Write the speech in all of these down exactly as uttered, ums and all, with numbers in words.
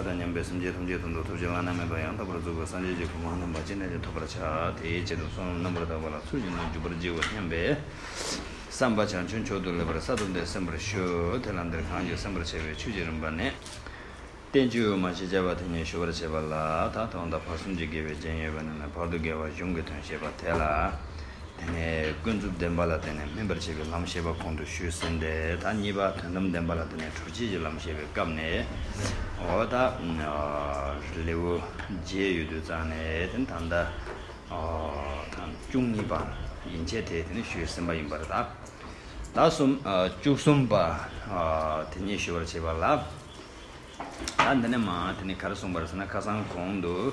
དང་མཉམ་པའི་སེམས་ཅན་ཐམས་ཅད་དོན་དུ་ཐུགས་རྗེ་བླ་ན་མེད་པ་ཡང་དག་པར་རྫོགས་པའི་སངས་རྒྱས་ཀྱི་གོ་འཕང་རྣམ་པ་ཅི་ནས་ཀྱང་ཐོབ་པར་བྱ། དེའི་ཆེད་དུ་བསོད་ནམས་རྣམ་པར་དག་པ་ལ་ཚུལ་བཞིན་དུ་འཇུག་པར་བགྱི་བ་སྙམ་པའི་བསམ་པ་བྱང་ཆུབ་མཆོག་ཏུ་ལེགས་པར་གསལ་བཏབ་སྟེ་གསན་པར་ཞུ། དེ་ལ་འདིར་གང་གིས་གསན་པར་བྱ་བའི་ཆོས་ཀྱི་རིམ་པ་ནི། བསྟན་བཅོས་འོག་མ་ཞེས་བྱ་བ་དེ་ཉིད་ཞུ་བར་བྱེད་པ་ལ། ད་དོན་དག་ཕར་ཕྱིན་གྱི་དགེ་བའི་རྒྱན་ཡོད་པ་རྣམས་ལ་བར་དུ་དགེ་བ་གཞུང་གི་དོན་བཤད་པ་དེ་ལ། དེ་ནས་ཀུན་རྫོབ་བདེན་པ་ལ་བརྟེན་ནས་སྨིན་པར་བྱེད་པའི་ལམ་བཤད་པ་གོང་དུ་ཞུས་ཟིན་ཏེ། ད་གཉིས་པ་དོན་དམ་བདེན་པ་ལ་བརྟེན་ནས་གྲུབ་བྱེད་ཀྱི་ལམ་བཤད་པའི་སྐབས་ནས། འོ་ད་ལེའུ་བརྒྱད་ཡོད་དུས་ཙང་ནས་དེ་ད་ལྟ་ད་བཅུ་གཉིས་པ་ཡན་ཆད་དེ་དེ་ནས་ཞུས་ཟིན་པ་ཡིན་པར། ད་ད་གསུམ་བཅུ་གསུམ་པ་དེ་ཉིད་ཞུ་བར་བྱེད་པ་ལ། ད་འདི་ནས་མ་དེ་ནས་ག་རེ་གསུངས་པ་རེད་ཟེར་ན། ཁ་སང་གོང་དུ།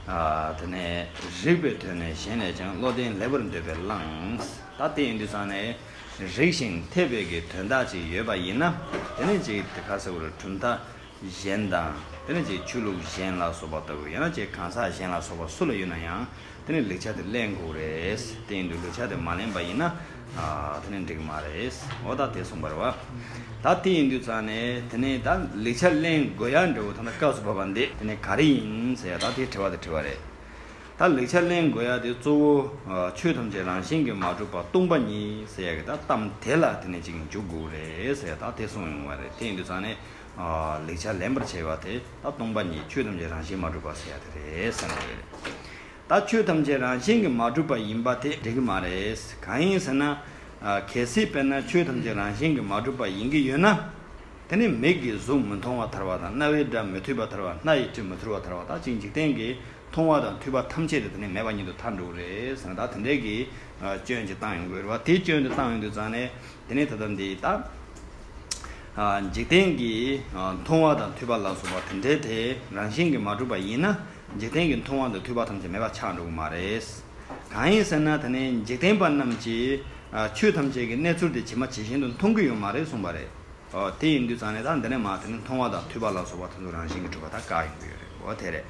ཨ་དེ་ནས་རིགས་པའི་དོན་ནི་གཞན་ལས་ཀྱང་བློ་ལྡན་ལེགས་པར་འདོད་པས་བླངས། ད་དེ་ཡིན་དུས་ཙང་ནས་རིགས་ཤིང་འཐད་པའི་གི་དོན་དག་ཅིག་ཡོད་པ་ཡིན་ན། དེ་ནས་ཅིག་དེ་ག་ཟེར་དགོས་རེད། གྲུབ་མཐའ་གཞན་དང་། དེ་ནས་ཅིག་ཆོས་ལུགས་གཞན་ལ་སོགས་པ་ལྟ་བུ། ཡང་ན་ཅིག་གང་ཟག་གཞན་ལ་སོགས་པ་སུ་ལ་ཡོད་ན་ཡང་། དེ་ནི་ལེགས་ཆ་དེ་ལེན་དགོས་རེད། དེ་ཡིན་དུས་ལེགས་ཆ་དེ་མ་ལེན་པ་ཡིན་ན། ཨ་དེ་ནི་འགྲིག་མ་རེད། འོ་ད་དེ་གསུངས་པ་རེད་བ། ད་དེ་ཡིན་དུས་ཙང་ནས་དེ་ནི་ད་ལེགས་ཆ་ལེན་དགོས་ཡ་འདྲ་བོ་ད་ལྟ་སྐབས་སུ་བབ་པ་འདི་དེ་ནི་ག་རེ་ཡིན་ཟེར་ཡ། ད་དེ་དྲི་བ་དེ་དྲི་བ་རེད། ད་ལེགས་ཆ་ལེན་དགོས་ཡ་དེ་གཙོ་བོ་ཨ་ཆོས་ཐམས་ཅད་རང་བཞིན་གྱིས་མ་གྲུབ་པ་སྟོང་པ་ཉིད་ཟེར་ཡ་གི་ད་གཏམ་དེ་ལ་དེ་ནི་ཅིག་འཇུག་དགོས་རེད་ཟེར་ཡ། ད་དེ་གསུངས་ཡོང་བ་རེད། དེ་ཡིན་དུས་ཙང་ནས་ཨ་ལེགས་ཆ་ལེན་པར་བྱེད་པ་དེ་ད་སྟོང་པ་ཉིད་ཆོས་ཐམས་ཅད་རང་བཞིན་མ་གྲུབ་པ་ཟེར་ཡ་དེ་རེད་བསམ་གྱི་ཡོད་རེད། ད་ཆོས་ཐམས་ཅད་རང་བཞིན་གྱིས་མ་གྲུབ་པ་ཡིན་པ་དེ་འགྲིག་གི་མ་རེད། གང་ཡིན་ཟེར་ན། ཨ་གལ་སྲིད་དཔེར་ན་ཆོས་ཐམས་ཅད་རང་བཞིན་གྱིས་མ་གྲུབ་པ་ཡིན་གྱི་ཡོད་ན། དེ་ནི་མིག་གིས་གཟུགས་མི་མཐོང་བ་ཐལ་བ་དང་། རྣ་བའི་སྒྲ་མི་ཐོས་པ་ཐལ་བ། སྣ་ཡི་དྲི་མི་ཐོས་པ་ཐལ་བ། ད་ཅིག་འཇིག་རྟེན་གྱི་མཐོང་བ་དང་ཐོས་པ་ཐམས་ཅད་དེ་དེ་ནི་མེད་པ་ཉིད་དུ་ཐལ་འགྲོ་གི་རེད་ཟེར་ན། ད་དེ་འདྲའི་གི་ཨ་སྐྱོན་ཅིག་བཏང་ཡོང་གི་རེད་བ། དེ་སྐྱོན་དེ་བཏང་ཡོང་དུས་ཙང་ནས་དེ་ནི་ད་ལྟ་འདི་ད། ཨ་འཇིག་རྟེན་གྱི་ཨ་མཐོང་བ་དང་ཐོས་པ་ལ་སོགས་པ་དེ་འདྲའི་དེ་རང་བཞིན་གྱིས་མ་གྲུབ་པ་ཡིན་ན། འཇིག་རྟེན་གྱི་མཐོང་བ་དང་ཐོས་པ་ཐམས་ཅད་མེད་པ་ཆགས་འགྲོ་གི་མ་རེད། གང་ཡིན་ཟེར་ན། དེ་ནི་འཇིག་རྟེན་པ་རྣམས་ཀྱིས་ཨ་ཆོས་ཐམས་ཅད་ཀྱི་གནས་ཚུལ་དེ་ཇི་མ་ཇི་བཞིན་དུ་མཐོང་གི་ཡོད་མ་རེད་གསུངས་པ་རེད། ཨོ་དེ་ཡིན་དུས་ཙང་ནས་ད་འདི་ནས་མ་དེ་ནི་མཐོང་བ་དང་ཐོས་པ་ལ་སོགས་པ་དེ་ཚོ་རང་བཞིན་གྱིས་གྲུབ་པ་ད་བཀག་ཡོང་གི་ཡོད་རེད། འོ་དེ་རེད།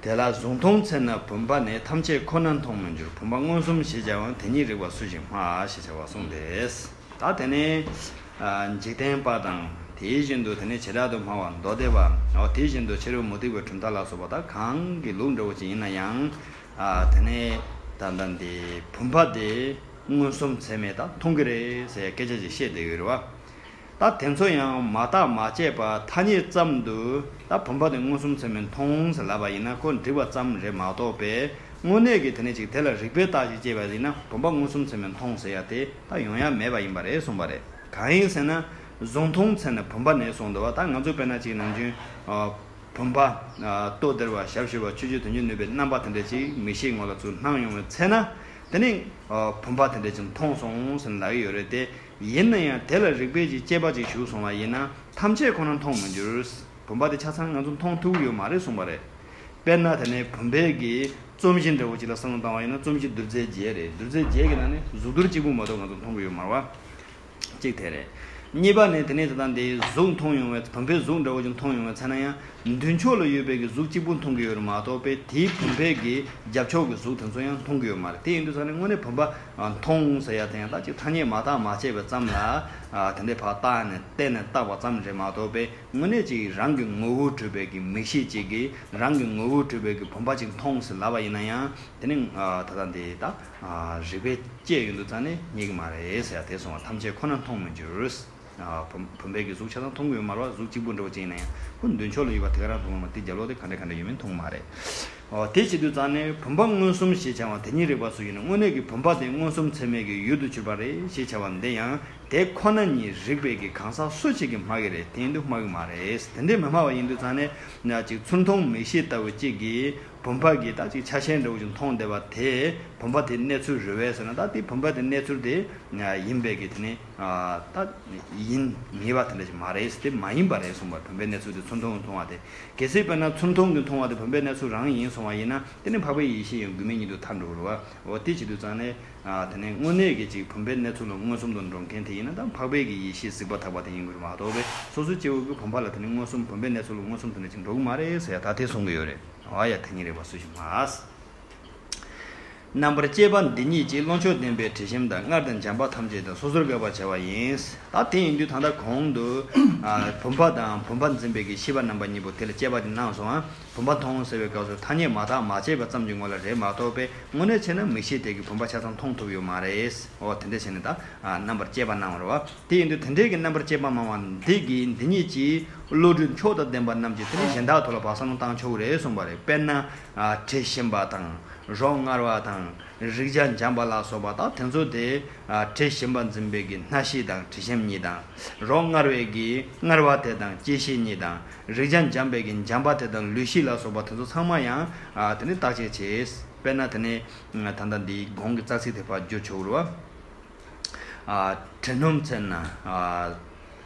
དེ་ལ་གཟུགས་མཐོང་ཚེ་ན་བུམ་པ་ནི། ཐམས་ཅད་ཁོ་ནར་མཐོང་མི་འགྱུར། བུམ་པ་མངོན་སུམ་ཞེས་བྱ་བ་དེ་ཉིད་རིགས་པ་སུ་ཞིག་སྨྲ། ཞེས་བྱ་བ་གསུངས་ཏེ། ད་དེ་ནས་ཨ་འཇིག་རྟེན་པ་དང་། དེ་བཞིན་དུ་དེ་ནས་བྱེ་བྲག་ཏུ་སྨྲ་བ་མདོ་སྡེ་པ། འོ་དེ་བཞིན་དུ་ཕྱི་རོལ་མུ་སྟེགས་པའི་གྲུབ་མཐའ་ལ་སོགས་པ་ད་གང་གི་ལུགས་འདྲ་བོ་ཅིག་ཡིན་ན་ཡང་། ཨ་དེ་ནས་ད་ལྟ་འདི་བུམ་པ་དེ་མངོན་སུམ་ཚད་མས་ད་མཐོང་གི་རེད་ཟེར་སྐད་ཆ་ཅིག་བཤད་བསྡད་ཡོད་རེད་བ། ད་དེ་ཚོ་ཡང་མ་བརྟགས་མ་དཔྱད་པ་ཐ་སྙད་ཙམ་དུ་ད་བུམ་པ་དེ་མངོན་སུམ་ཚད་མས་མཐོང་ཟེར་ལབ་པ་ཡིན་ན། ཁོ་འགྲིག་པ་ཙམ་རེད་མ་གཏོགས་པའི་དངོས་གནས་ཀྱི་དེ་ནས་ཅིག་དེ་ལ་རིགས་པས་བརྟག་ཅིང་དཔྱད་པ་ཡིན་ན། བུམ་པ་མངོན་སུམ་ཚད་མས་མཐོང་ཟེར་ཡ་དེ་ད་ཡོང་ཡ་མེད་པ་ཡིན་པ་རེད་གསུངས་པ་རེད། གང་ཡིན་ཟེར་ན། གཟུགས་མཐོང་ཚེ་ན་བུམ་པ་ནི་གསུངས་འདུག་བ། ད་ང་ཚོ་དཔེར་ན་ཅིག་ནམ་རྒྱུན་ཨ་བུམ་པ་ཨ་ལྟོ་ལྡིར་བ། ཞབས་ཞུ་བ། ཆོས་བརྒྱུད་དོན་བརྒྱུད་ནུས་པའི་རྣམ་པ་དེ་འདྲ་ཅིག་མིག་ཤེས་ངོ་ལ་ཚུར་སྣང་ཡོང་བའི་ཚེ་ན། དེ་ནི་ཨ་བུམ་པ་དེ་འདྲ་ཅིག་མཐོང་སོང་ཟེར་ལབ་ཀྱི་ཡོད་རེད་དེ། ཡིན་ན་ཡང་དེ་ལ་རིགས་པས་ཅིག་དཔྱད་པ་ཅིག་ཞུགས་སོང་བ་ཡིན་ན། ཐམས་ཅད་ཁོ་ནར་མཐོང་མི་འགྱུར། བུམ་པ་དེ་ཆ་ཚང་ང་ཚོ་མཐོང་ཐུབ་ཀྱི་ཡོད་མ་རེད་གསུངས་པ་རེད། དཔེར་ན་དེ་ནས་བུམ་པའི་གི་རྩོམ་གཞི་འདྲ་བོ་ཅིག་ལ་བསམ་བློ་བཏང་བ་ཡིན་ན། རྩོམ་གཞི་རྡུལ་རྫས་བརྒྱད་རེད། རྡུལ་རྫས་བརྒྱད་ཀྱི་ནང་ནས་གཟུགས་རྡུལ་གཅིག་པུ་མ་གཏོགས་ང་ཚོ་མཐོང་གི་ཡོད་མ་རེད་བ། གཅིག་དེ་རེད། གཉིས་པ་ནི་དེ་ནས་ད་ལྟ་འདི་གཟུགས་མཐོང་ཡོང་བའི། བུམ་པའི་གཟུགས་འདྲ་བོ་ཅིག་མཐོང་ཡོང་བའི་ཚེ་ན་ཡང་། མདུན་ཕྱོགས་ལ་ཡོད་པའི་གི་གཟུགས་གཅིག་པུ་མཐོང་གི་ཡོད་རེད་མ་གཏོགས་པའི་དེའི་བུམ་པའི་གི་རྒྱབ་ཕྱོགས་ཀྱི་གཟུགས་དེ་ཚོ་ཡང་མཐོང་གི་ཡོད་མ་རེད། དེ་ཡིན་དུས་ཙང་ནས་དངོས་གནས་བུམ་པ་ཨ་མཐོང་ཟེར་ཡ་དེ་ཡང་ད་ཅིག་ཐ་སྙད་མ་བརྟགས་མ་དཔྱད་པའི་ཙམ་ལ། ཨ་དེ་འདྲའི་ཕར་བལྟས་ནས་བལྟས་ནས་བཏགས་པ་ཙམ་རེད་མ་གཏོགས་པའི། དངོས་གནས་ཅིག་རང་གི་ངོ་བོ་གྲུབ་པའི་གི་མིག་ཤེས་ཅིག་གིས་རང་གི་ངོ་བོ་གྲུབ་པའི་གི་བུམ་པ་ཅིག་མཐོང་ཟེར་ལབ་པ་ཡིན་ན་ཡང་། དེ་ནི་ཨ་ད་ལྟ་འདི་ད་ཨ་རིགས་པས་དཔྱད་ཡོང་དུས་ཙང་ནས་རྙེད་ཀྱི་མ་རེད་ཟེར་ཡ་དེ་སོང་བ། ཐམས་ཅད་ཁོ་ནར་མཐོང་མི་འགྱུར། ཨ་བུམ་བུམ་པའི་གི་གཟུགས་ཆ་ཚང་མཐོང་གི་ཡོད་མ་རེད་བ། གཟུགས་གཅིག་པུ་འདྲ་བོ་ཅིག་ཡིན་ན་ཡང་། ཁོ་མདུན་ཕྱོགས་ལ་ཡོད་པ་དེ་ག་རང་མཐོང་གི་མ་རེད། དེ་རྒྱབ་ལོགས་དེ་ག་འདྲ་ག་འདྲ་ཡོད་མེད་མཐོང་གི་མ་རེད། ཨོ་དེ་བྱེད་དུས་ཙང་ནས་བུམ་པ་མངོན་སུམ་ཞེས་བྱ་བ་དེ་ཉིད་རིགས་པ་སུ་ཡིན་ན། དངོས་གནས་ཀྱི་བུམ་པ་དེ་མངོན་སུམ་ཚད་མའི་གི་ཡུལ་དུ་གྱུར་པ་རེད་ཞེས་བྱ་བ་འདི་ཡང་དེ་ཁོ་ན་ཉིད་རིགས་པས་ཀྱི་གང་ཟག་སུ་ཞིག་གིས་སྨྲ་གི་རེད། དེ་ཡིན་དུས་སྨྲ་གི་མ་རེད། དེ་འདྲས་མི་སྨྲ་བ་ཡིན་དུས་ཙང་ནས་ན་ཅིག་ཚུར་མཐོང་མིག་ཤེས་ལྟ་བུ་གཅིག་གིས་བུམ་པ་གི་ད་ཅིག་ཆ་ཤས་འདྲ་བོ་ཅིག་མཐོང་བསྡད་པ་དེ། བུམ་པ་དེ་གནས་ཚུལ་རེད་བས་ཟེར་ན། ད་དེ་བུམ་པ་དེ་གནས་ཚུལ་དེ་ཡིན་པས་ཀྱི་དེ་ནི་ད་ཡིན་ངེས་པ་དེ་འདྲ་ཞིག་མ་རེད། དེ་མ་ཡིན་པ་རེད་གསུངས་པ། བུམ་པའི་གནས་ཚུལ་དེ་ཚུར་མཐོང་མཐོང་བ་དེ། གལ་སྲིད་དཔེར་ན་ཚུར་མཐོང་གི་མཐོང་བ་དེ་བུམ་པའི་གནས་ཚུལ་རང་ཡིན་སོང་བ་ཡིན་ན། དེ་ནི་འཕགས་པའི་ཡེ་ཤེས་ཡང་དགོས་མེད་ཉིད་དུ་ཐལ་འགྲོ་གི་རེད་བ། འོ་དེ་བྱེད་དུས་ཙང་ནས་ཨ་དེ་ནས་དངོས་གནས་ཀྱི་ཅིག་བུམ་པའི་གནས་ཚུལ་ལ་མངོན་སུམ་དུ་འགྲོ་མཁན་དེ་ཡིན་ན། ད་འཕགས་པའི་གི་ཡེ་ཤེས་གཟིགས་པ་ཐག་པ་དེ་ཡིན་དགོས་རེད་མ་གཏོགས་པའི་སོ་སོ་སྐྱེ་བོ་གི་བུམ་པ་ལ་དེ་ནས་མངོན་སུམ་བུམ་པའི་གནས་ཚུལ་ལ་མངོན་སུམ་དུ་ནས་ཅིག་འགྲོ་གི་མ་རེད་ཟེར་ཡ་ད་དེ་གསུང་གི་ཡོད་རེད། འོ་ཡ་དེ་ཉིད་རིགས་པ་སུ་ཞིག་སྨྲ། རྣམ་པར་དཔྱད་པ་འདི་ཉིད་ཀྱིས་བློ་མཆོག་ལྡན་པའི་དྲི་ཞིམ་དང་མངར་དང་འཇམ་པ་ཐམས་ཅད་དང་སོ་སོར་དགག་པར་བྱ་བ་ཡིན། ད་དེ་ཡིན་དུས་ད་ལྟ་གོང་དུ་ཨ་བུམ་པ་དང་བུམ་པ་འཛིན་པའི་གི་ཤེས་པ་རྣམ་པ་གཉིས་པོ་དེ་ལ་དཔྱད་པ་དེ་གནང་སོང་ཨ། བུམ་པ་མཐོང་ཟེར་བའི་སྐབས་སུ་ཐ་སྙད་མ་བརྟགས་མ་དཔྱད་པ་ཙམ་གྱི་ངོ་ལ་རེད་མ་གཏོགས་པའི་དངོས་གནས་བྱས་ན་མིག་ཤེས་དེ་གིས་བུམ་པ་ཆ་ཚང་མཐོང་ཐུབ་ཡོད་མ་རེད། འོ་དེ་འདྲ་བྱས་ནས་ད་ཨ་རྣམ་པར་དཔྱད་པ་གནང་བ་རེད་བ། དེ་ཡིན་དུས་དེ་འདྲའི་གི་རྣམ་པར་དཔྱད་པ་སྨྲ་བ་འདི་གིས་འདི་ཉིད་ཀྱིས་བློ་གྲོས་མཆོག་དང་ལྡན་པ་རྣམས་ཀྱིས་དེ་ནི་གཞན་དག་ཐོག་ལ་བག་ཆགས་རྣམས་བཏང་ཆོག་གི་རེད་གསུངས་པ་རེད། དཔེར་ན། ཨ་དྲི་ཞིམ་པ་དང་། རོ་མངར་བ་དང་། རེག་བྱ་འཇམ་པ་ལ་སོགས་པ་དག་དེ་ཚོ་དེ་ཨ་དྲི་ཞིམ་པ་འཛིན་པའི་གི་སྣ་ཤེས་དང་དྲི་ཞིམ་གཉིས་དང་། རོ་མངར་བའི་གི་མངར་བ་དེ་དང་སྐྱེ་ཤེས་གཉིས་དང་། རེག་བྱ་འཇམ་པའི་གི་འཇམ་པ་དེ་དང་ལུས་ཤེས་ལ་སོགས་པ་དེ་ཚོ་ཚང་མ་ཡང་ཨ་དེ་ནི་བརྟག་དཔྱད་བྱེད། དཔེར་ན་དེ་ནི་ད་ལྟ་འདིའི་གོང་གི་ཙག་ཙིག་དེ་ཕར་བསྒྱུར་ཆོག་གི་རེད་བ། ཨ་དྲི་སྣོམ་ཚེར་ན་ཨ་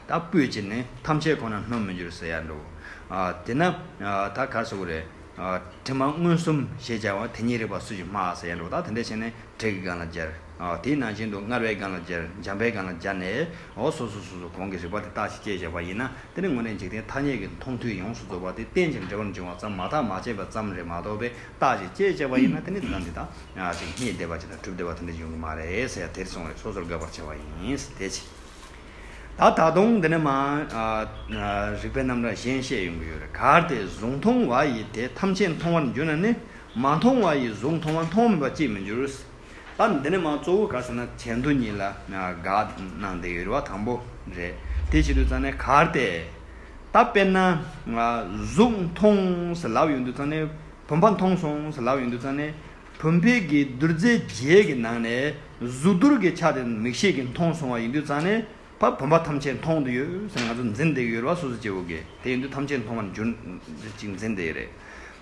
ད་སྤོས་ཀྱི་ནི་ཐམས་ཅད་ཁོ་ན་སྣོམ་མི་འགྱུར་ཟེར་ཡ་འགྲོ། ཨ་དེ་ན་ཨ་ད་ག་རེ་ཟེར་དགོས་རེད། ཨ་དྲི་མ་མངོན་སུམ་ཞེས་བྱ་བ་དེ་ཉིད་རིག་པ་སུ་ཞིག་སྨྲ་ཟེར་ཡ་འགྲོ། ད་དེ་འདྲ་བྱས་ནས་དྲི་གི་སྒང་ལ་སྦྱར། ཨ་དེའི་ནང་བཞིན་དུ་མངར་བའི་སྒང་ལ་སྦྱར། འཇམ་པའི་སྒང་ལ་སྦྱར་ནས་འོ་སོ་སོ་སོ་སོ་གོང་གི་རིགས་པ་དེ་བརྟག་ཅིང་དཔྱད་བྱས་པ་ཡིན་ན་དེ་ནི་དངོས་གནས་འཇིག་རྟེན་ཐ་སྙད་ཀྱི་མཐོང་ཐོས་ཡོངས་སུ་རྫོགས་པ་དེ་རྟེན་ཅིང་འབྲེལ་བར་འབྱུང་བ་ཙམ་མ་བརྟགས་མ་དཔྱད་པ་ཙམ་རེད་མ་གཏོགས་པའི་བརྟག་ཅིང་དཔྱད་བྱས་པ་ཡིན་ན་དེ་ནི་དེ་དང་དེ་དག་ཨ་ཅིག་རྙེད་བདེ་བ་ཅིག་དང་གྲུབ་བདེ་བ་དེ་འདྲ་ཡོང་གི་མ་རེད་ཟེར་ཡ་དེར་སོང་རེད། སོ་སོར་དགག་པར་བྱ་བ་ཡིན་དེ་ཅི། ད་ད་དུང་འདི་ནས་མ་ཨ་ཨ་རིགས་པའི་རྣམ་གྲངས་གཞན་བཤད་ཡོང་གི་ཡོད་རེད། གལ་ཏེ་གཟུགས་མཐོང་བ་ཡིས་དེ་ཐམས་ཅད་མཐོང་བར་འགྱུར་ན་ནི་མ་མཐོང་བ་ཡིས་གཟུགས་མཐོང་བ་མཐོང་མིན་པ་ཅིས་མི་འགྱུར། ད་འདི་ནས་མ་གཙོ་བོ་ག་ཟེར་ན་ཆེད་དུ་ཉིད་ལ་ཨ་དགག་གནང་བསྡད་ཡོད་རེད་བ། དང་པོ་རེད། དེ་བྱེད་དུས་ཙང་ནས་གལ་ཏེ་ད་དཔེར་ན་ཨ་གཟུགས་མཐོང་ཟེར་ལབ་ཡོང་དུས་ཙང་ནས་བུམ་པ་མཐོང་སོང་ཟེར་ལབ་ཡོང་དུས་ཙང་ནས། བུམ་པའི་གི་རྡུལ་རྫས་བརྒྱད་ཀྱི་ནང་ནས་གཟུགས་རྡུལ་གྱི་ཆ་དེ་མིག་ཤེས་ཀྱིས་མཐོང་སོང་བ་ཡིན་དུས་ཙང་ནས་ཕ་བུམ་པ་ཐམས་ཅད་མཐོང་དུ་ཡོད་ཟེར་ང་ཚོ་འཛིན་བསྡད་ཡོད་རེད་བ། སོ་སོ་སྐྱེ་བོ་གིས་དེ་ཡིན་དུས་ཐམས་ཅད་མཐོང་བར་འགྱུར་ཅིག་འཛིན་བསྡད་ཡོད་རེད།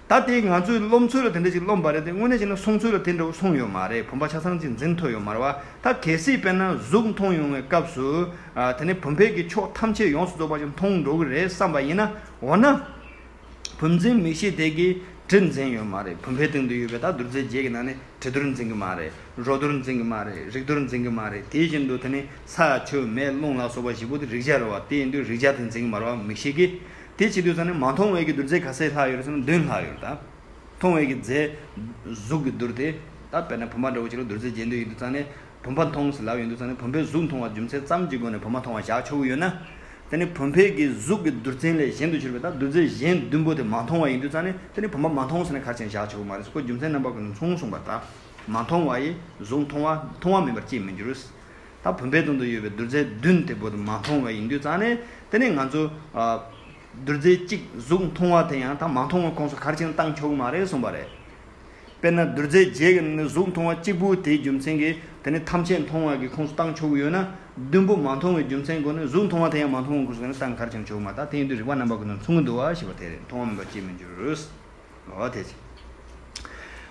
ད་དེ་ང་ཚོའི་རློམ་ཚུལ་ལ་དེ་འདྲ་ཞིག་རློམ་པ་རེད་དེ་དངོས་གནས་བྱས་ན་སོང་ཚུལ་ལ་དེ་འདྲ་བོ་སོང་ཡོད་མ་རེད། བུམ་པ་ཆ་ཚང་ཅིག་འཛིན་ཐུབ་ཡོད་མ་རེད་བ། ད་གལ་སྲིད་དཔེར་ན་གཟུགས་མཐོང་ཡོང་བའི་སྐབས་སུ་ཨ་དེ་ནས་བུམ་པའི་གི་ཕྱོགས་ཐམས་ཅད་ཡོངས་སུ་རྫོགས་པ་ཅིག་མཐོང་འགྲོ་གི་རེད་བསམ་པ་ཡིན་ན་འོ་ན། བུམ་འཛིན་མིག་ཤེས་དེ་གིས་དྲི་འཛིན་ཡོད་མ་རེད། བུམ་པའི་སྟེང་དུ་ཡོད་པའི་ད་རྡུལ་རྫས་བརྒྱད་ཀྱི་ནང་ནས་དྲི་རྡུལ་འཛིན་གྱི་མ་རེད། རོ་རྡུལ་འཛིན་གྱི་མ་རེད། རེག་རྡུལ་འཛིན་གྱི་མ་རེད། དེ་བཞིན་དུ་དེ་ནི་ས་ཆུ་མེ་རླུང་ལ་སོགས་པ་བཞི་པོ་དེ་རེག་བྱ་རེད་བ། དེ་ཡིན་དུས་རེག་བྱ་དེ་འཛིན་གྱི་མ་རེད་བ་མིག་ཤེས་ཀྱིས། དེ་བྱེད་དུས་ཙང་ནས་མ་མཐོང་བའི་གི་རྡུལ་རྫས་ག་ཚད་ལྷག་ཡོད་རེད་ཟེར་ན་བདུན་ལྷག་ཡོད་རེད་ད། མཐོང་བའི་གི་རྫས་གཟུགས་ཀྱི་རྡུལ་དེ་ད་དཔེར་ན་བུམ་པ་འདྲ་བོ་ཅིག་ལ་རྡུལ་རྫས་བརྒྱད་འདུས་ཡིན་དུས་ཙང་ནས། བུམ་པ་མཐོང་ཟེར་ལབ་ཡོང་དུས་ཙང་ནས་བུམ་པའི་གཟུགས་མཐོང་བ་རྒྱུ་མཚན་ཙམ་གྱི་སྒོ་ནས་བུམ་པ་མཐོང་བ་བཞག་ཆོག་གི་ཡོད་ན། དེ་ནི་བུམ་པའི་གི་གཟུགས་ཀྱི་རྡུལ་ཕྲན་ལས་གཞན་དུ་གྱུར་པའི་ད་རྡུལ་རྫས་གཞན་བདུན་པོ་དེ་མ་མཐོང་བ་ཡིན་དུས་ཙང་ནས་དེ་ནི་བུམ་པ་མ་མཐོང་ཟེར་ནས་ག་རེ་བྱས་ནས་བཞག་ཆོག་གི་མ་རེད། ཁོ་རྒྱུ་མཚན་རྣམ་པ་ཀུན་ནས་མཚུངས་གསུངས་པ་ལྟར། མ་མཐོང་བ་ཡིས་གཟུགས་མཐོང་བ་མཐོང་བ་མིན་པར་ཅིས་མི་འགྱུར། ད་བུམ་པའི་སྟེང་དུ་ཡོད་པའི་རྡུལ་རྫས་བདུན་དེ་པོ་དེ་མ་མཐོང་བ་ཡིན་དུས་ཙང་ནས་དེ་ནི་ང་ཚོ་ཨ་རྡུལ་རྫས་གཅིག་གཟུགས་མཐོང་བ་དེ་ཡང་ད་མ་མཐོང་བའི་ཁོངས་སུ་ག་རེ་བྱས་ནས་བཏང་ཆོག་གི་མ་རེད་གསུངས་པ་རེད། དཔེར་ན་རྡུལ་རྫས་བརྒྱད་ཀྱི་ནང་ནས་གཟུགས་མཐོང་བ་གཅིག་པུ་དེའི་རྒྱུ་མཚན་གྱིས་དེ་ནི་ཐམས་ཅད་མཐོང་བ་གི་ཁོངས་སུ་བཏང་ཆོག་གི་ཡོད་ན། བདུན་པོ་མ་མཐོང་བའི་རྒྱུ་མཚན་སྒོ་ནས་གཟུགས་མཐོང་བ་དེ་ཡང་མ་མཐོང་བའི་ཁོངས་སུ་ག་ནས་བཏང་ག་རེ་བྱས་ནས་ཆོག་གི་མ་རེད། ད་དེ་ཡིན་དུས་རིགས་པ་རྣམ་པ་ཀུན་ནས་མཚུངས་ཀྱི་འདུག་བ་ཞེས་པ་དེ་རེད། མཐོང་བ་མིན་པ་ཅིས་མི་འགྱུར། འོ་དེ་ཅི།